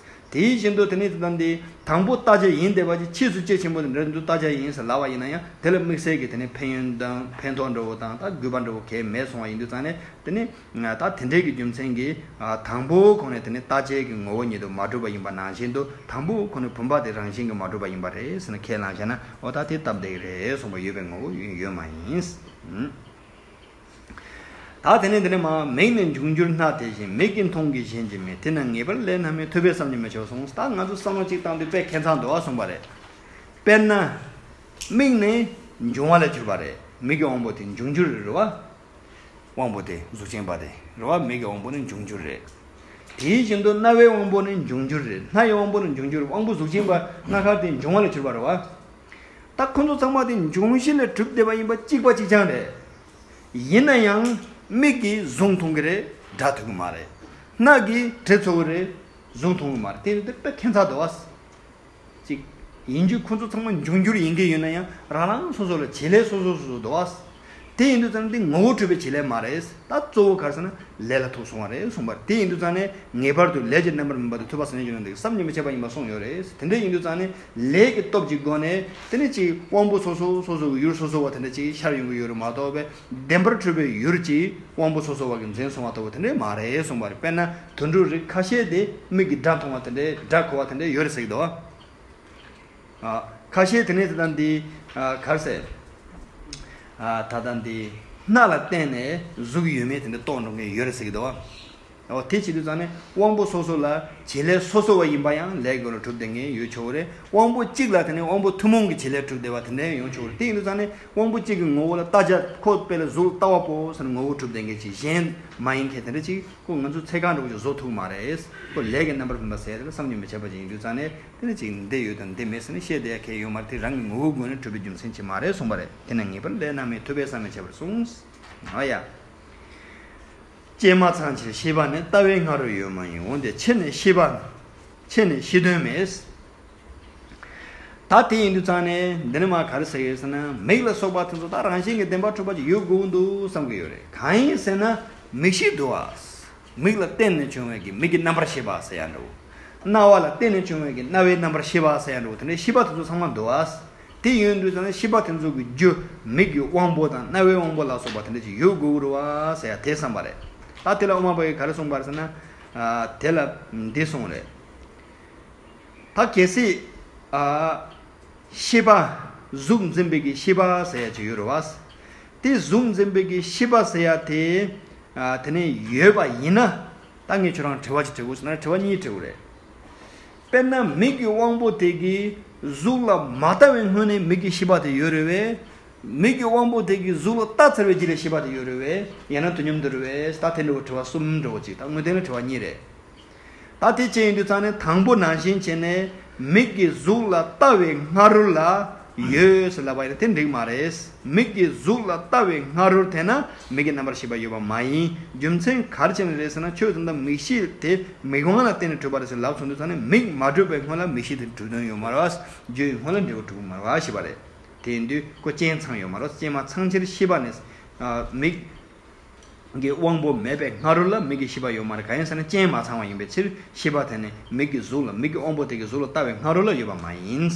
དེ་བཞིན་དུ་དེ་ནི་དེ་དང་དེ་དང་པོ་རྟག་ཆ་ཡིན་བསྡད་པ་ཅིག་ཕྱིས་སུ་སྐྱེ་ཆེན་པོ་དང་འབྲེལ་དུ་རྟག་ཆ་ཡིན་ཟེར་ལབ་པ་ཡིན་ན་ཡང་དེ་ལ་དམིགས་བསལ་གྱི་དེ་ནི་ཕན་ཡོན་དང་ཕན་ཐོགས་འདྲ་བོ་དང་ད་དགོས་པ་འདྲ་བོ་གས་མེད་སོང་བ་ཡིན་དུས་ཙང་ནས། དེ་ནི་ད་དེ་འདྲའི་གི་རྒྱུ་མཚན་གྱིས་དང་པོའི་ཁོངས་ནས་དེ་ནི་རྟག་ཆའི་གི་ངོ་བོ་ཉིད་དུ་མ་གྲུབ་པ་ཡིན་པ་ནང་བཞིན་དུ། དང་པོའི་ཁོངས་ནས་བུམ་པ་དེ་རང་བཞིན་གྱིས་མ་གྲུབ་པ་ཡིན་པ་རེད་ཟེར་ནས་ཁས་བླངས་བཞག་ན། འོ་ད་དེ་སྟབས་བདེ་གི་རེད་གསུངས་པ་ཡོད་པའི་ངོ་བོ་ཡོད་མ་ཡིན། ད་དེ་ནས་འདི་ནས་མ་མིག་ནི་འབྱུང་འགྱུར་སྣ་དེ་བཞིན། མིག་གིས་མཐོང་གི་གཞན་གྱིས་མིན། དེ་ནི་ངེས་པར་ལས་སྣ་མིན། ཐུབ་པས་བསམ་གྱིས་མི་ཁྱབ་པར་གསུངས། ད་ང་ཚོ་བསམ་བློ་གཅིག་བཏང་དུས་དཔེ་ཁྱད་མཚར་འདུག་ཨ་གསུངས་པ་རེད། དཔེར་ན། མིག་ནི་འབྱུང་བ་ལས་གྱུར་པ་རེད། མིག་གི་དབང་པོ་དེ་འབྱུང་འགྱུར་རེད་བ། དབང་པོ་དེ་གཟུགས་ཅན་པ་དེ་རེད་བ། མིག་གི་དབང་པོ་ནི་འབྱུང་འགྱུར་རེད། དེ་བཞིན་དུ་རྣ་བའི་དབང་པོ་ནི་འབྱུང་འགྱུར་རེད། སྣ་ཡི་དབང་པོ་ནི་འབྱུང་འགྱུར་རེད། དབང་པོ་གཟུགས་ཅན་པ་སྣ་ཁ་དེ་འབྱུང་བ་ལས་གྱུར་པ་རེད་བ། ད་ཁོ་ཚོ་ཚང་མ་དེ་འབྱུང་བཞི་ལས་གྲུབ་བསྡད་པ་ཡིན་པ་གཅིག་པ་གཅིག་རྐྱང་རེད། ཡིན་ན་ཡང་མིག་གིས་གཟུགས་མཐོང་གི་རེད། སྒྲ་ཐོས་ཀྱི་མ་རེད། སྣ་གིས་དྲི་ཚོར་གི་རེད། གཟུགས་མཐོང་གི་མ་རེད། དེ་དེ་དཔེ་ཁྱད་མཚར་འདུག་བ། གཅིག་ཡིན་རྒྱུ་ཁོ་ཚོ་ཚང་མ་འབྱུང་འགྱུར་ཡིན་གྱི་ཡོད་ན་ཡང་རང་རང་སོ་སོ་ལ་བྱེད་ལས་སོ་སོ་སོ་སོ་འདུག་བ། དེ་ཡིན་དུས་ཙང་ནས་འདི་ངོ་བོ་འཕྲོད་པའི་བྱེད་ལས་མ་རེད། ད་གཙོ་བོ་ག་རེ་ཟེར་ན་ལས་ལ་ཐུག་སོང་བ་རེད་གསུངས་པ་རེད། དེ་ཡིན་དུས་ཙང་ནས་ངེས་པར་དུ་ལས་ཀྱི་རྣམ་པར་སྨིན་པ་དེ་ཐུབ་པ་སངས་རྒྱས་བཅོམ་ལྡན་འདས་ཀྱིས་བསམ་གྱིས་མི་ཁྱབ་པ་ཡིན་པ་གསུངས་ཡོད་རེད། དེ་འདྲ་ཡིན་དུས་ཙང་ནས་ལས་ཀྱི་སྟོབས་ཀྱི་སྒོ་ནས་དེ་ནས་ཅིག་དབང་པོ་སོ་སོ་སོ་སོ་གི་ཡུལ་སོ་སོ་བ་དེ་འདྲ་ཅིག་ཤར་ཡོང་གི་ཡོད་རེད་མ་གཏོགས་པས། བདེན་པར་འཕྲོད་པའི་ཡུལ་གྱི་དབང་པོ་སོ་སོ་བ་གིས་འཛིན་སོང་བ་ལྟ་བུ་དེ་འདྲ་མ་རེད་གསུངས་པ་རེད། དཔེར་ན་དུད་འགྲོ་རིགས་ཁ་ཤས་དེ་མིག་གིས་སྒྲ་མཐོང་བ་དེ་འདྲ། སྒྲ་གོ་བ་དེ་འདྲ་ཡོད་རེད་ཟེར་གྱི་འདུག་ཨ། ཁ་ཤས་དེ་ནས་དེ་དང་འདི། ཨ། ག་རེ་ཟེར། ཨ། ད་ལྟ་འདི་སྣ་ལ་བརྟེན་ནས་གཟུགས་ཡོད་མེད་དེ་འདྲ་རྟོགས་འགྲོ་མཁན་ཡོད་རེད་ཟེར་གྱི་འདུག་བ། འོ་དེ་བྱེད་དུས་ཙང་ནས་དབང་པོ་སོ་སོ་ལ་བྱེད་ལས་སོ་སོ་བ་ཡིན་པ་ཡང་ལས་ཀྱི་སྒོ་ནས་གྲུབ་བསྡད་མཁན་ཡོད་ཆོག་གི་རེད། དབང་པོ་གཅིག་ལ་དེ་ནས་དབང་པོ་ཐུན་མོང་གི་བྱེད་ལས་གྲུབ་བསྡད་པ་དེ་འདྲ་ཡོང་ཆོག་གི་རེད། དེ་ཡིན་དུས་ཙང་ནས་དབང་པོ་གཅིག་གི་ངོ་བོ་ལ་རྟག་ཆ་ཁོ་དཔེ་ལ་གཟུགས་ལྟ་བ་པོ་ཟེར་ནས་ངོ་བོ་གྲུབ་བསྡད་མཁན་ཅིག་གཞན་མ་ཡིན་མཁན་དེ་འདྲ་ཅིག་ཁོ་ང་ཚོ་ཚད་བཀག་འདྲ་བོ་ཅིག་བཟོ་ཐུབ་མ་རེད། ཁོ་ལས་ཀྱི་རྣམ་པར་སྨིན་པ་ཟེར་དེ་ལ་བསམ་གྱིས་མི་ཁྱབ་པ་ཅིག་ཡིན་དུས་ཙང་ནས། དེ་ནི་ཅིག་འདི་ཡོད་དང་འདི་མེད་ཟེར་ནས་བཤད་བསྡད་ཡ་གལ་ཡོད་མ་རེད། དེ་རང་གི་ངོ་བོའི་སྒོ་ནས་གྲུབ་པའི་རྒྱུ་མཚན་ཅིག་མ་རེད་གསུངས་པ་རེད། དེ་ནི་ངེས་པར་ལས་སྣ་མིན། ཐུབ་པས་བསམ་མི་ཁྱབ་པར་གསུངས། ཨ་ཡ། སྤྱན་མ་ཚང་ཕྱིར་ཤེས་པ་ནི། ལྟ་བའི་སྔ་རོལ་ཡོད་མ་ཡིན། འོན་ཏེ་ཕྱིར་ནི་ཤེས་པ། ཕྱིར་ནི་ཤེས་དོན་མེད། ད་དེ་ཡིན་དུས་ཙང་ནས་འདི་ནི་མ་ག་རེ་ཟེར་ཡོད་ཟེར་ན། མིག་ལ་སོགས་པ་དེ་ཚོ་ད་རང་བཞིན་གྱིས་བདེན་པར་གྲུབ་པ་ཅིག་ཡོད་དགོས་ཀྱི་འདུག་བསམ་གྱི་ཡོད་རེད། གང་ཡིན་ཟེར་ན་མིག་ཤེས་འདུག་བ། མིག་ལ་བརྟེན་ནས་བྱུང་བའི་གི་མིག་གི་རྣམ་པར་ཤེས་པ་ཟེར་ཡ་འདྲ་བོ། རྣ་བ་ལ་བརྟེན་ནས་བྱུང་བའི་གི་རྣ་བའི་རྣམ་པར་ཤེས་པ་ཟེར་ཡ་འདྲ་བོ། དེ་འདྲའི་ཤེས་པ་དེ་ཚོ་ཚང་མ་འདུག་བ། དེ་ཡོད་དུས་ཙང་ནས་ཤེས་པ་དེ་ཚོ་གི་རྒྱུ་མིག་གི་དབང་པོ་དང་རྣ་བའི་དབང་པོ་ལ་སོགས་པ་དེ་འདྲ་ཅིག་ཡོད་དགོས་ཀྱི་རེད་བ་ཟེར་ཡ་དེ་བསམ་པ་རེད། ད་དེ་ལ་དབུ་མ་པ་ཡིས་ག་རེ་གསུངས་པ་རེད་ཟེར་ན། ཨ། དེ་ལ་འདི་གསུངས་རེད། ད་གལ་སྲིད། ཨ། ཤེས་པ། གཟུགས་འཛིན་པའི་གི་ཤེས་པ་ཟེར་ཡ་ཅིག་ཡོད་རེད་བ། དེ་གཟུགས་འཛིན་པའི་གི་ཤེས་པ་ཟེར་ཡ་དེ། ཨ། དེ་ནས་ཡོད་པ་ཡིན་ན། ད་ངས་ཁྱོད་རང་དྲི་བ་ཅིག་དྲི་དགོས་ཟེར་ན་དྲི་བ་གཉིས་དྲི་དགོས་རེད། དཔེར་ན་མིག་གི་དབང་པོ་དེ་གིས་གཟུགས་ལ་མ་ལྟ་བའི་སྔོན་ནས་མིག་གི་ཤེས་པ་དེ་ཡོད་རེད་བས། མིག་གི་དབང་པོ་དེ་གིས་གཟུགས་ལ་བལྟ་ཚར་བའི་རྗེས་ལ་ཤེས་པ་དེ་ཡོད་རེད་བས། ཡང་ན་དུས་མཉམ་དུ་རེད་བས། ད་དེ་འདྲ་བོ་དྲི་བ་གསུམ་འདྲ་བོ་ཅིག་ད་དངོས་བསྟན་ལ་དྲི་བ་གཉིས་རེད། ད་དེ་ཅི་ཡིན་དུས་ཙང་ནས་དང་པོ་ནང་བཞིན་བྱས་ནས་མིག་གིས་གཟུགས་ལ་ལྟ་བའི་སྔ་རོལ་ལ་ཡོད་ཟེར་ལབ་པ་ཡིན་ན་དེ་འགྲིག་མ་རེད། མིག་གིས་གཟུགས་ལ་ལྟ་བའི་སྔ་རོལ་དེ་ན་མིག་གི་རྣམ་པར་ཤེས་པ་ཡོད་པ་མ་ཡིན། རྒྱུ་མཚན་ག་རེ་བྱས་ནས་རེད་ཟེར་ན་ཁྱོད་ད་ལྟ་མིག་ཤེས་དེ་མིག་དབང་ལ་བརྟེན་ནས་གྲུབ་པ་རེད་ཟེར་ལབ་སོང་དུས་ཙང་ནས་མིག་མ་གྲུབ་པའི་སྔོན་ལ་མིག་ཤེས་དེ་གྲུབ་དོན་ཡོད་མ་རེད། རྒྱུ་ཡི་སྔོན་ལ་འབྲས་བུ་གྲུབ་ཀྱི་མ་རེད་ཞེས་པ་རེད། དེ་ཡིན་དུས་ཁོ་རྐྱེན་ཚང་ཡོད་མ་རེད། རྐྱེན་མ་ཚང་ཕྱིར་ཤེས་པ་ནི། ཨ། མིག་གི་དབང་པོ་མེད་པའི་སྔ་རོལ་ལ་མིག་གི་ཤེས་པ་ཡོད་མ་རེད། གང་ཡིན་ཟེར་ན་རྐྱེན་མ་ཚང་བ་ཡིན་པའི་ཕྱིར་ཤེས་པ་དེ་ནི་མིག་གི་གཟུགས་ལ་མིག་གི་དབང་པོ་དེ་གིས་གཟུགས་ལ་ལྟ་བའི་སྔ་རོལ་ལ་ཡོད་པ་མ་ཡིན།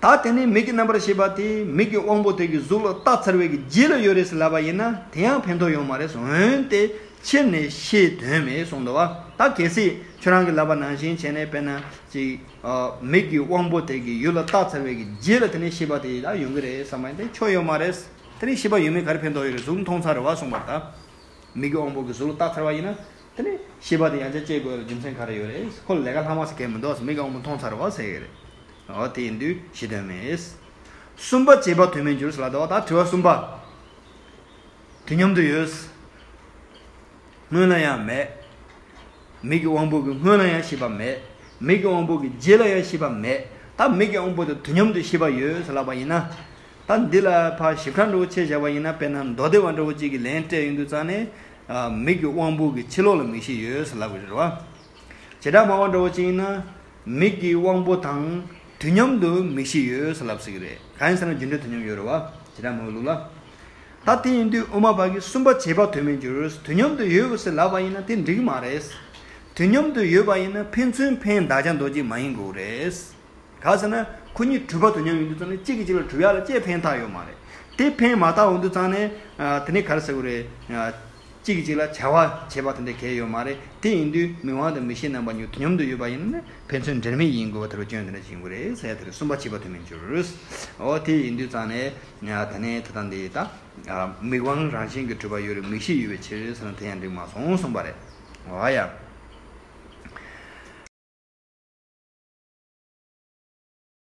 ད་དེ་ནི་མིག་གི་རྣམ་པར་ཤེས་པ་དེ་མིག་གི་དབང་པོ་དེ་གིས་གཟུགས་ལ་བལྟ་ཚར་བའི་གི་རྗེས་ལ་ཡོད་རེད་ཟེར་ལབ་པ་ཡིན་ན་དེ་ཡང་ཕན་ཐོགས་ཡོད་མ་རེད། འོན་ཏེ་ཕྱིར་ནི་ཤེས་དོན་མེད་གསུངས་འདུག་བ། ད་གལ་སྲིད་ཁྱོད་རང་གིས་ལབ་པ་ནང་བཞིན་བྱས་ནས་དཔེར་ན་ཅིག་ཨ། མིག་གི་དབང་པོ་དེ་གིས་ཡུལ་ལ་བལྟ་ཚར་བའི་གི་རྗེས་ལ་དེ་ནི་ཤེས་པ་དེ་ད་ཡོང་གི་རེད་བསམ་པ་ཡིན་ཏེ་ཆོ་ཡོད་མ་རེད། དེ་ནི་ཤེས་པ་ཡོད་མེད་ག་རེ་ཕན་ཐོགས་ཡོད་རེད། གཟུགས་མཐོང་ཚར་རེད་བ་གསུངས་པ་ད། མིག་གི་དབང་པོ་གིས་གཟུགས་ལ་བལྟ་ཚར་བ་ཡིན་ན། དེ་ནི་ཤེས་པ་དེ་ཡང་བསྐྱར་སྐྱེ་དགོས་ཡ་ལ་རྒྱུ་མཚན་ག་རེ་ཡོད་རེད། ཁོ་ལས་ཀ་ལྷག་མ་ཟེར་མཁན་མི་འདུག་མིག་གི་དབང་པོ་མཐོང་ཚར་རེད་བ་ཟེར་གི་རེད། འོ་དེ་ཡིན་དུས་ཤེས་དོན་མེད། གསུམ་པ་བྱས་པ་དོན་མེད་འགྱུར་ཟེར་ལབ་འདུག་བ། ད་དྲི་བ་གསུམ་པ། དུས་མཉམ་དུ་ཡོད། སྔོན་ལ་ཡང་མེད། མིག་གི་དབང་པོ་གི་སྔོན་ལ་ཡང་ཤེས་པ་མེད། མིག་གི་དབང་པོ་གི་རྗེས་ལ་ཡང་ཤེས་པ་མེད། ད་མིག་གི་དབང་པོ་དེ་དུས་མཉམ་དུ་ཤེས་པ་ཡོད་ཟེར་ལབ་པ་ཡིན་ན། ད་འདི་ལ་ཕར་ཞིབ་ཕྲ་འདྲ་བོ་ཅིག་བཞག་པ་ཡིན་ན། དཔེར་ན་མདོ་སྡེ་པ་འདྲ་བོ་ཅིག་གིས་ལན་སྤྲད་ཡོང་དུས་ཙང་ནས། ཨ། མིག་གི་དབང་པོ་གི་ཕྱི་ལོགས་ལ་མིག་ཤེས་ཡོད་ཟེར་ལབ་ཀྱི་རེད་བ། བྱེ་བྲག་སྨྲ་བ་འདྲ་བོ་ཅིག་ཡིན་ན། མིག་གི་དབང་པོ་དང་དུས་མཉམ་དུ་མིག་ཤེས་ཡོད་ཟེར་ལབ་སྲིད་ཀྱི་རེད། གང་ཡིན་ཟེར་ན་རྒྱུ་འབྲས་དུས་མཉམ་ཡོད་རེད་བ། བྱེ་བྲག་སྨྲ་བའི་ལུགས་ལ། ད་དེ་ཡིན་དུས་དབུ་མ་པ་གིས་གསུམ་པ་བྱས་པ་དོན་མེད་འགྱུར། དུས་མཉམ་དུ་ཡོད་ཟེར་ལབ་པ་ཡིན་ན་དེ་འགྲིག་གི་མ་རེད། དུས་མཉམ་དུ་ཡོད་པ་ཡིན་ན་ཕན་ཚུན་ཕན་བདག་ཅག་འདོགས་ཀྱི་མ་ཡིན་དགོས་རེད། གང་ཟེར་ན་ཁོ་གཉིས་གྲུབ་པ་དུས་མཉམ་ཡིན་དུས་ཙང་ནས་གཅིག་གིས་གཅིག་ལ་གྲུབ་ཡག་ལ་ཅིག་ཕན་ཐོགས་ཡོད་མ་རེད། དེ་ཕན་མ་ཐོགས་འོང་དུས་ཙང་ནས། ཨ། དེ་ནས་ག་རེ་ཟེར་དགོས་རེད། ཨ། གཅིག་གིས་གཅིག་ལ་བྱ་བ་བྱེད་པ་དེ་འདྲ་གང་ཡང་ཡོད་མ་རེད། དེ་ཡིན་དུས་མིག་དབང་དང་མིག་ཤེས་རྣམ་པ་གཉིས་དུས་མཉམ་དུ་ཡོད་པ་ཡིན་ན་ཕན་ཚུན་འབྲལ་མེད་ཡིན་དགོས་པ་དེ་རུ་སྐྱོན་དེ་འདྲ་ཞིག་ཡིན་དགོས་རེད་ཟེར། དེ་རུ་གསུམ་པ་བྱས་པ་དོན་མེད་འགྱུར། འོ་དེ་ཡིན་དུས་ཙང་ནས། ཨ། ད་ནས་ད་ལྟ་འདི་ད། ཨ། མིག་དབང་རང་བཞིན་གྱིས་གྲུབ་པ་ཡོད་རེད། མིག་ཤེས་ཡོད་པའི་ཕྱིར་ཟེར་ན་དེ་ཡང་འགྲིག་མ་སོང་གསུངས་པ་རེད། འོ་ཡ།